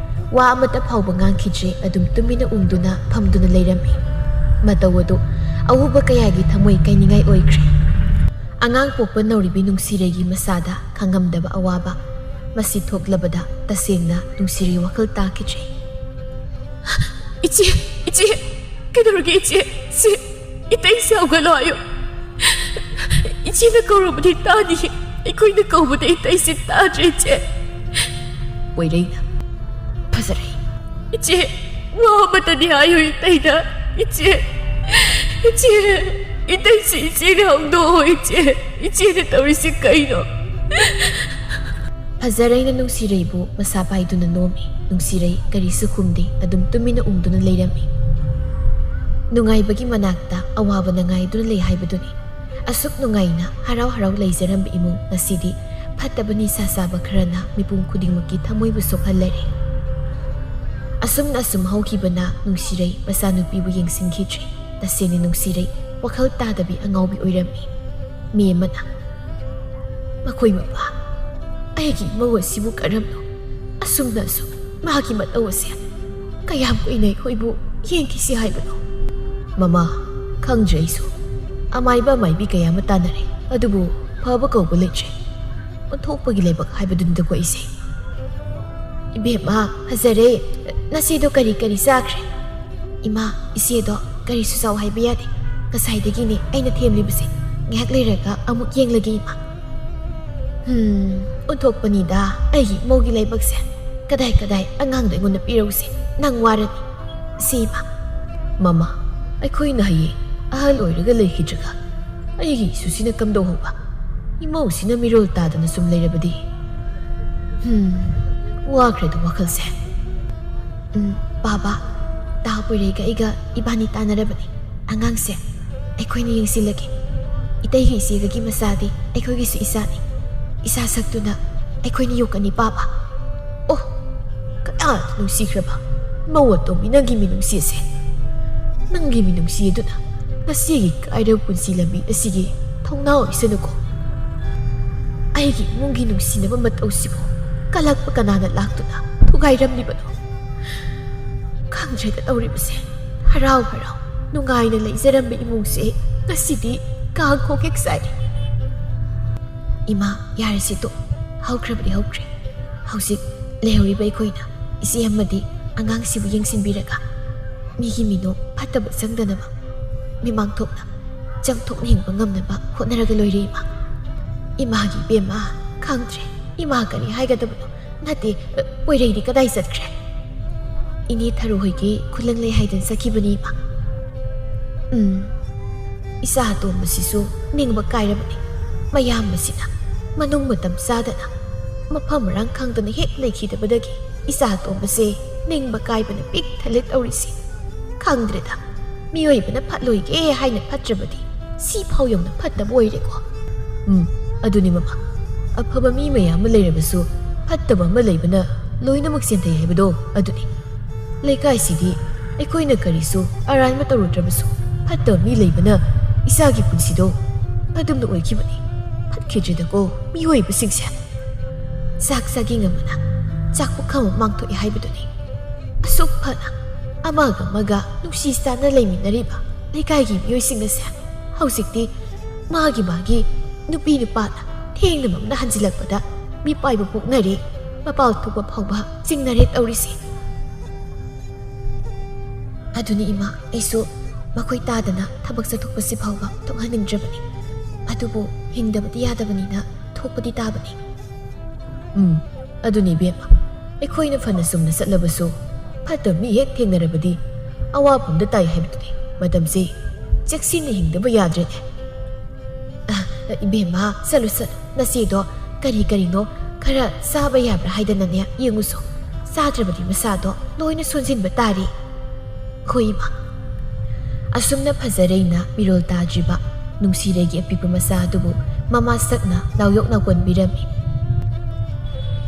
ꯋꯥ ꯑꯃꯠꯇ ꯐꯥꯎꯕ ꯉꯥꯡꯈꯤꯗ꯭ꯔꯦ, ꯑꯗꯨꯝ ꯇꯨꯃꯤꯟꯅ ꯎꯪꯗꯨꯅ ꯐꯝꯗꯨꯅ ꯂꯩꯔꯝꯃꯤ꯫ ꯃꯇꯧ ꯑꯗꯨ ꯑꯎꯕ ꯀꯌꯥꯒꯤ ꯊꯃꯣꯏ ꯀꯥꯏꯅꯤꯡꯉꯥꯏ ꯑꯣꯏꯈ꯭ꯔꯦ꯫ ꯑꯉꯥꯡ ꯄꯣꯛꯄ ꯅꯧꯔꯤꯕꯤ ꯅꯨꯡꯁꯤꯔꯩꯒꯤ ꯃꯁꯥꯗ ꯈꯪꯉꯝꯗꯕ ꯑꯋꯥꯕ ꯃꯁꯤ ꯊꯣꯛꯂꯕꯗ ꯇꯁꯦꯡꯅ ꯅꯨꯡꯁꯤꯔꯩ ꯋꯥꯈꯜ ꯇꯥꯈꯤꯗ꯭ꯔꯦ꯫ ꯏꯆꯦ, ꯏꯆꯦ, ꯀꯩꯗꯧꯔꯒꯦ ꯏꯆꯦ? ꯁꯤ ꯏꯇꯩꯁꯦ ꯍꯧꯒꯠꯂꯣ ꯍꯥꯏꯌꯨ꯫ ꯏꯆꯦꯅ ꯀꯧꯔꯕꯗꯤ ꯇꯥꯅꯤ, ꯑꯩꯈꯣꯏꯅ ꯀꯧꯕꯗꯤ ꯏꯇꯩꯁꯦ ꯇꯥꯗ꯭ꯔꯦ ꯏꯆꯦ꯫ ꯃꯣꯏꯔꯩꯅ, ꯐꯖꯔꯦ꯫ ꯏꯆꯦ, ꯋꯥ ꯑꯃꯇꯗꯤ ꯍꯥꯏꯌꯨ ꯏꯇꯩꯗ꯫ ꯏꯆꯦ, ꯏꯆꯦ, ꯏꯇꯩꯁꯦ ꯏꯆꯦꯅ ꯍꯧꯗꯣꯛꯑꯣ ꯏꯆꯦ꯫ ꯏꯆꯦꯅ ꯇꯧꯔꯤꯁꯤ ꯀꯩꯅꯣ? ꯐꯖꯔꯩꯅ ꯅꯨꯡꯁꯤꯔꯩꯕꯨ ꯃꯁꯥ ꯄꯥꯏꯗꯨꯅ ꯅꯣꯝꯃꯤ꯫ ꯅꯨꯡꯁꯤꯔꯩ ꯀꯔꯤꯁꯨ ꯈꯨꯝꯗꯦ, ꯑꯗꯨꯝ ꯇꯨꯃꯤꯟꯅ ꯎꯪꯗꯨꯅ ꯂꯩꯔꯝꯃꯤ꯫ ꯅꯨꯡꯉꯥꯏꯕꯒꯤ ꯃꯅꯥꯛꯇ ꯑꯋꯥꯕꯅ ꯉꯥꯏꯗꯨꯅ ꯂꯩ ꯍꯥꯏꯕꯗꯨꯅꯤ꯫ ꯑꯁꯨꯛ ꯅꯨꯡꯉꯥꯏꯅ ꯍꯔꯥꯎ ꯍꯔꯥꯎ ꯂꯩꯖꯔꯝꯕ ꯏꯃꯨꯡ ꯉꯁꯤꯗꯤ ꯐꯠꯇꯕ ꯅꯤꯁꯥ ꯆꯥꯕ ꯈꯔꯅ ꯃꯤꯄꯨꯝ ꯈꯨꯗꯤꯡꯃꯛꯀꯤ ꯊꯃꯣꯏꯕꯨ ꯁꯣꯛꯍꯜꯂꯔꯦ꯫ ꯑꯁꯨꯝꯅ ꯑꯁꯨꯝ ꯍꯧꯈꯤꯕꯅ ꯅꯨꯡꯁꯤꯔꯩ ꯃꯆꯥꯅꯨꯄꯤꯕꯨ ꯌꯦꯡꯁꯤꯟꯈꯤꯗ꯭ꯔꯦ꯫ ꯇꯁꯦꯡꯅ ꯅꯨꯡꯁꯤꯔꯩ ꯋꯥꯈꯜ ꯇꯥꯗꯕꯤ ꯑꯉꯥꯎꯕꯤ ꯑꯣꯏꯔꯝꯃꯤ꯫ ꯃꯤ ꯑꯃꯅ, "ꯃꯈꯣꯏ ꯃꯄꯥ, ꯑꯩꯒꯤ ꯏꯃꯧ ꯑꯁꯤꯕꯨ ꯀꯔꯝꯅꯣ ꯑꯁꯨꯝꯅ ꯑꯁꯨꯝ ꯃꯥꯒꯤ ꯃꯇꯧ ꯑꯁꯦ ꯀꯌꯥꯝ ꯀꯨꯏꯅ ꯑꯩꯈꯣꯏꯕꯨ ꯌꯦꯡꯈꯤꯁꯤ ꯍꯥꯏꯕꯅꯣ?" "ꯃꯃꯥ, ꯈꯪꯗ꯭ꯔꯦ ꯑꯩꯁꯨ꯫ ꯑꯃꯥꯏꯕ ꯑꯃꯥꯏꯕꯤ ꯀꯌꯥ ꯑꯃ ꯇꯥꯟꯅꯔꯦ, ꯑꯗꯨꯕꯨ ꯐꯕ ꯀꯧꯕ ꯂꯩꯇ꯭ꯔꯦ꯫ ꯑꯣꯟꯊꯣꯛꯄꯒꯤ ꯂꯥꯏꯕꯛ ꯍꯥꯏꯕꯗꯨꯅꯤꯗꯀꯣ ꯑꯩꯁꯦ꯫" "ꯏꯕꯦꯝꯃ, ꯐꯖꯔꯦ꯫ ꯅꯆꯦꯗꯣ ꯀꯔꯤ ꯀꯔꯤ ꯆꯥꯈ꯭ꯔꯦ?" "ꯏꯃꯥ, ꯏꯆꯦꯗꯣ ꯀꯔꯤꯁꯨ ꯆꯥꯎ ꯍꯥꯏꯕ ꯌꯥꯗꯦ꯫ ꯉꯁꯥꯏꯗꯒꯤꯅꯦ ꯑꯩꯅ ꯊꯦꯝꯂꯤꯕꯁꯦ꯫ ꯉꯥꯏꯍꯥꯛ ꯂꯩꯔꯒ ꯑꯃꯨꯛ ꯌꯦꯡꯂꯒꯦ, ꯏꯃꯥ꯫" "ꯍꯨꯝ, ꯑꯣꯟꯊꯣꯛꯄꯅꯤꯗ ꯑꯩꯒꯤ ꯏꯃꯧꯒꯤ ꯂꯥꯏꯕꯛꯁꯦ꯫ ꯀꯗꯥꯏ ꯀꯗꯥꯏ ꯑꯉꯥꯡꯗꯣ ꯑꯩꯉꯣꯟꯗ ꯄꯤꯔꯧꯁꯦ꯫ ꯅꯪ ꯋꯥꯔꯅꯤ꯫" "ꯁꯤ, ꯏꯃꯥ꯫" "ꯃꯃꯥ, ꯑꯩꯈꯣꯏꯅ ꯍꯌꯦꯡ ꯑꯍꯜ ꯑꯣꯏꯔꯒ ꯂꯩꯈꯤꯗ꯭ꯔꯒ ꯑꯩꯒꯤ ꯏꯁꯨꯁꯤꯅ ꯀꯝꯗꯧꯍꯧꯕ? ꯏꯃꯧꯁꯤꯅ ꯃꯤꯔꯣꯜ ꯇꯥꯗꯅ ꯁꯨꯝ ꯂꯩꯔꯕꯗꯤ? ꯍꯝ, ꯋꯥꯈ꯭ꯔꯦꯗ ꯋꯥꯈꯜꯁꯦ꯫ ꯎꯝ, ꯕꯥꯕꯥ, ꯇꯥ ꯄꯣꯏꯔꯩꯒ ꯑꯩꯒ ꯏꯕꯥꯅꯤ ꯇꯥꯟꯅꯔꯕꯅꯤ꯫ ꯑꯉꯥꯡꯁꯦ ꯑꯩꯈꯣꯏꯅ ꯌꯦꯡꯁꯤꯜꯂꯒꯦ꯫ ꯏꯇꯩꯒꯤ ꯏꯆꯦꯒꯒꯤ ꯃꯆꯥꯗꯤ ꯑꯩꯈꯣꯏꯒꯤꯁꯨ ꯏꯆꯥꯅꯤ꯫ ꯏꯆꯥ ꯁꯛꯇꯨꯅ ꯑꯩꯈꯣꯏꯅ ꯌꯣꯛꯀꯅꯤ ꯕꯥꯕꯥ꯫ ꯑꯣ, ꯀꯌꯥꯗ ꯅꯨꯡꯁꯤꯈ꯭ꯔꯕ ꯃꯧ ꯑꯇꯣꯝꯕꯤ ꯅꯪꯒꯤ ꯃꯤꯅꯨꯡꯁꯤꯁꯦ꯫ ꯅꯪꯒꯤ ꯃꯤꯅꯨꯡꯁꯤ ꯑꯗꯨꯅ ꯉꯁꯤꯒꯤ ꯀꯥꯏꯔꯕ ꯄꯨꯟꯁꯤ ꯂꯝꯕꯤ ꯑꯁꯤꯒꯤ ꯊꯧꯅꯥ ꯑꯣꯏꯁꯅꯨꯀꯣ꯫ ꯑꯩꯒꯤ ꯏꯃꯨꯡꯒꯤ ꯅꯨꯡꯁꯤꯅꯕ ꯃꯇꯧꯁꯤꯕꯨ ꯀꯜꯂꯛꯄ ꯀꯅꯥꯅ ꯂꯥꯛꯇꯨꯅ ꯊꯨꯒꯥꯏꯔꯝꯂꯤꯕꯅꯣ? ꯈꯪꯗ꯭ꯔꯦꯗ ꯇꯧꯔꯤꯕꯁꯦ꯫ ꯍꯔꯥꯎ ꯍꯔꯥꯎ ꯅꯨꯡꯉꯥꯏꯅ ꯂꯩꯖꯔꯝꯕ ꯏꯃꯨꯡꯁꯦ ꯉꯁꯤꯗꯤ ꯀꯥꯡꯈꯣꯡ ꯍꯦꯛ ꯆꯥꯏꯔꯦ꯫ ꯏꯃꯥ, ꯌꯥꯔꯦꯁꯦ ꯇꯣꯛ꯫ ꯍꯧꯈ꯭ꯔꯕꯗꯤ ꯍꯧꯈ꯭ꯔꯦ꯫ ꯍꯧꯖꯤꯛ ꯂꯩꯍꯧꯔꯤꯕ ꯑꯩꯈꯣꯏꯅ ꯏꯆꯦ ꯑꯃꯗꯤ ꯑꯉꯥꯡꯁꯤꯕꯨ ꯌꯦꯡꯁꯤꯟꯕꯤꯔꯒ ꯃꯤꯒꯤ ꯃꯤꯅꯣꯛ ꯐꯠꯇꯕ ꯆꯪꯗꯅꯕ, ꯃꯤꯃꯥꯡ ꯊꯣꯛꯅ ꯆꯪꯊꯣꯛꯅ ꯍꯤꯡꯕ ꯉꯝꯅꯕ ꯍꯣꯠꯅꯔꯒ ꯂꯣꯏꯔꯦ ꯏꯃꯥ꯫ ꯏꯃꯥꯒꯤ ꯏꯕꯦꯝꯃ, ꯈꯪꯗ꯭ꯔꯦ ꯏꯃꯥ ꯀꯔꯤ ꯍꯥꯏꯒꯗꯕꯅꯣ꯫ ꯅꯠꯇꯦ, ꯄꯣꯏꯔꯩꯗꯤ ꯀꯗꯥꯏ ꯆꯠꯈ꯭ꯔꯦ? ꯏꯅꯦ ꯊꯔꯨ ꯍꯣꯏꯒꯤ ꯈꯨꯂꯪ ꯂꯩ ꯍꯥꯏꯗꯅ ꯆꯠꯈꯤꯕꯅꯤ ꯏꯃꯥ꯫ ꯎꯝ, ꯏꯆꯥ ꯑꯇꯣꯝꯕꯁꯤꯁꯨ ꯅꯤꯡꯕ ꯀꯥꯏꯔꯕꯅꯤ꯫ ꯃꯌꯥꯝꯕꯁꯤꯅ ꯃꯅꯨꯡ ꯃꯇꯝ ꯆꯥꯗꯅ ꯃꯐꯝ ꯃꯔꯥꯡ ꯈꯪꯗꯅ ꯍꯦꯛ ꯂꯩꯈꯤꯗꯕꯗꯒꯤ ꯏꯆꯥ ꯑꯇꯣꯝꯕꯁꯦ ꯅꯤꯡꯕ ꯀꯥꯏꯕꯅ ꯄꯤꯛ ꯊꯜꯂꯦ ꯇꯧꯔꯤꯁꯦ꯫ ꯈꯪꯗ꯭ꯔꯦꯗ, ꯃꯤꯑꯣꯏꯕꯅ ꯐꯠꯂꯣꯏꯒꯦ ꯍꯥꯏꯅ ꯐꯠꯇ꯭ꯔꯕꯗꯤ ꯁꯤ ꯐꯥꯎ ꯌꯧꯅ ꯐꯠꯇꯕ ꯑꯣꯏꯔꯦꯀꯣ꯫ ꯎꯝ, ꯑꯗꯨꯅꯤ ꯃꯃꯥ꯫ ꯑꯐꯕ ꯃꯤ ꯃꯌꯥꯝ ꯑꯃ ꯂꯩꯔꯕꯁꯨ ꯐꯠꯇꯕ ꯑꯃ ꯂꯩꯕꯅ ꯂꯣꯏꯅꯃꯛ ꯆꯦꯟꯊꯩ ꯍꯥꯏꯕꯗꯣ ꯑꯗꯨꯅꯤ꯫ ꯂꯩꯀꯥꯏꯁꯤꯗꯤ ꯑꯩꯈꯣꯏꯅ ꯀꯔꯤꯁꯨ ꯑꯔꯥꯟꯕ ꯇꯧꯔꯨꯗ꯭ꯔꯕꯁꯨ ꯐꯠꯇꯕ ꯃꯤ ꯂꯩꯕꯅ ꯏꯆꯥꯒꯤ ꯄꯨꯟꯁꯤꯗꯣ ꯑꯗꯨꯝꯅ ꯑꯣꯏꯈꯤꯕꯅꯤ꯫ ꯐꯠꯈꯤꯗ꯭ꯔꯦꯗꯀꯣ ꯃꯤꯑꯣꯏꯕꯁꯤꯡꯁꯦ꯫ ꯆꯥꯛ ꯆꯥꯒꯤ ꯉꯝꯃꯅ ꯆꯥꯛ ꯄꯨꯈꯝ ꯑꯃ ꯃꯥꯡꯊꯣꯛꯑꯦ ꯍꯥꯏꯕꯗꯨꯅꯤ꯫ ꯑꯁꯨꯛ ꯐꯅ ꯑꯃꯒ ꯑꯃꯒ ꯅꯨꯡꯁꯤ ꯆꯥꯟꯅ ꯂꯩꯃꯤꯟꯅꯔꯤꯕ ꯂꯩꯀꯥꯏꯒꯤ ꯃꯤꯑꯣꯏꯁꯤꯡ ꯑꯁꯦ ꯍꯧꯖꯤꯛꯇꯤ ꯃꯥꯒꯤ ꯃꯥꯒꯤ ꯅꯨꯄꯤ ꯅꯨꯄꯥꯅ ꯊꯦꯡꯅ ꯃꯝꯅ ꯍꯟꯖꯤꯜꯂꯛꯄꯗ ꯃꯤꯄꯥꯏꯕ ꯄꯣꯛꯅꯔꯦ, ꯃꯄꯥꯜ ꯊꯣꯛꯄ ꯐꯥꯎꯕ ꯆꯤꯡꯅꯔꯦ ꯇꯧꯔꯤꯁꯦ꯫ ꯑꯗꯨꯅꯤ ꯏꯃꯥ, ꯑꯩꯁꯨ ꯃꯈꯣꯏ ꯇꯥꯗꯅ ꯊꯕꯛ ꯆꯠꯊꯣꯛꯄꯁꯤ ꯐꯥꯎꯕ ꯊꯣꯛꯍꯟꯅꯤꯡꯗ꯭ꯔꯕꯅꯤ꯫ ꯑꯗꯨꯕꯨ ꯍꯤꯡꯗꯕꯗꯤ ꯌꯥꯗꯕꯅꯤꯅ ꯊꯣꯛꯄꯗꯤ ꯇꯥꯕꯅꯤ꯫ ꯎꯝ, ꯑꯗꯨꯅꯤ ꯏꯕꯦꯝꯃ, ꯑꯩꯈꯣꯏꯅ ꯐꯅ ꯆꯨꯝꯅ ꯆꯠꯂꯕꯁꯨ ꯐꯠꯇꯕ ꯃꯤ ꯍꯦꯛ ꯊꯦꯡꯅꯔꯕꯗꯤ ꯑꯋꯥꯐꯝꯗ ꯇꯥꯏ ꯍꯥꯏꯕꯗꯨꯅꯤ꯫ ꯃꯇꯝꯁꯦ ꯆꯦꯛꯁꯤꯟꯅ ꯍꯤꯡꯗꯕ ꯌꯥꯗ꯭ꯔꯦꯅꯦ꯫ ꯑ, ꯏꯕꯦꯝꯃ, ꯆꯠꯂꯨ, ꯆꯠꯂꯨ꯫ ꯅꯆꯦꯗꯣ ꯀꯔꯤ ꯀꯔꯤꯅꯣ ꯈꯔ ꯆꯥꯕ ꯌꯥꯕ꯭ꯔꯥ ꯍꯥꯏꯗꯅꯅꯦ ꯌꯦꯡꯉꯨꯁꯣ꯫ ꯆꯥꯗ꯭ꯔꯕꯗꯤ ꯃꯁꯥꯗꯣ ꯂꯣꯏꯅ ꯁꯣꯟꯖꯤꯟꯕ ꯇꯥꯔꯦ꯫ ꯍꯣꯏ, ꯏꯃꯥ꯫ ꯑꯁꯨꯝꯅ ꯐꯖꯔꯩꯅ ꯃꯤꯔꯣꯜ ꯇꯥꯗ꯭ꯔꯤꯕ ꯅꯨꯡꯁꯤꯔꯩꯒꯤ ꯑꯄꯤꯛꯄ ꯃꯆꯥ ꯑꯗꯨꯕꯨ ꯃꯃꯥ ꯁꯛꯅ ꯂꯥꯎꯌꯣꯛꯅ ꯀꯣꯟꯕꯤꯔꯝꯃꯤ꯫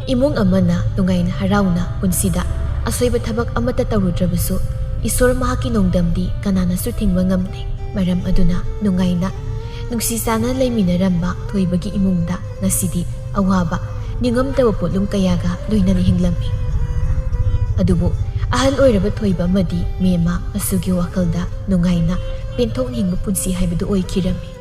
ꯏꯃꯨꯡ ꯑꯃꯅ ꯅꯨꯡꯉꯥꯏꯅ ꯍꯔꯥꯎꯅ ꯄꯨꯟꯁꯤꯗ ꯑꯁꯣꯏꯕ ꯊꯕꯛ ꯑꯃꯠꯇ ꯇꯧꯔꯨꯗ꯭ꯔꯕꯁꯨ, ꯏꯁꯣꯔ ꯃꯍꯥꯛꯀꯤ ꯅꯣꯡꯗꯝꯗꯤ ꯀꯅꯥꯅꯁꯨ ꯊꯤꯡꯕ ꯉꯝꯗꯦ꯫ ꯃꯔꯝ ꯑꯗꯨꯅ ꯅꯨꯡꯉꯥꯏꯅ, ꯅꯨꯡꯁꯤ ꯆꯥꯟꯅ ꯂꯩꯃꯤꯟꯅꯔꯝꯕ ꯊꯣꯏꯕꯒꯤ ꯏꯃꯨꯡꯗ ꯉꯁꯤꯗꯤ ꯑꯋꯥꯕ, ꯅꯤꯡꯉꯝꯗꯕ ꯄꯣꯠꯂꯨꯝ ꯀꯌꯥꯒ ꯂꯣꯏꯅꯅ ꯍꯤꯡꯂꯝꯃꯤ꯫ ꯑꯗꯨꯕꯨ ꯑꯍꯜ ꯑꯣꯏꯔꯕ ꯊꯣꯏꯕ ꯑꯃꯗꯤ ꯃꯦꯝꯃ ꯃꯁꯨꯒꯤ ꯋꯥꯈꯜꯗ ꯅꯨꯡꯉꯥꯏꯅ ꯄꯦꯟꯊꯣꯛꯅ ꯍꯤꯡꯕ ꯄꯨꯟꯁꯤ ꯍꯥꯏꯕꯗꯨ ꯑꯣꯏꯈꯤꯔꯝꯃꯤ꯫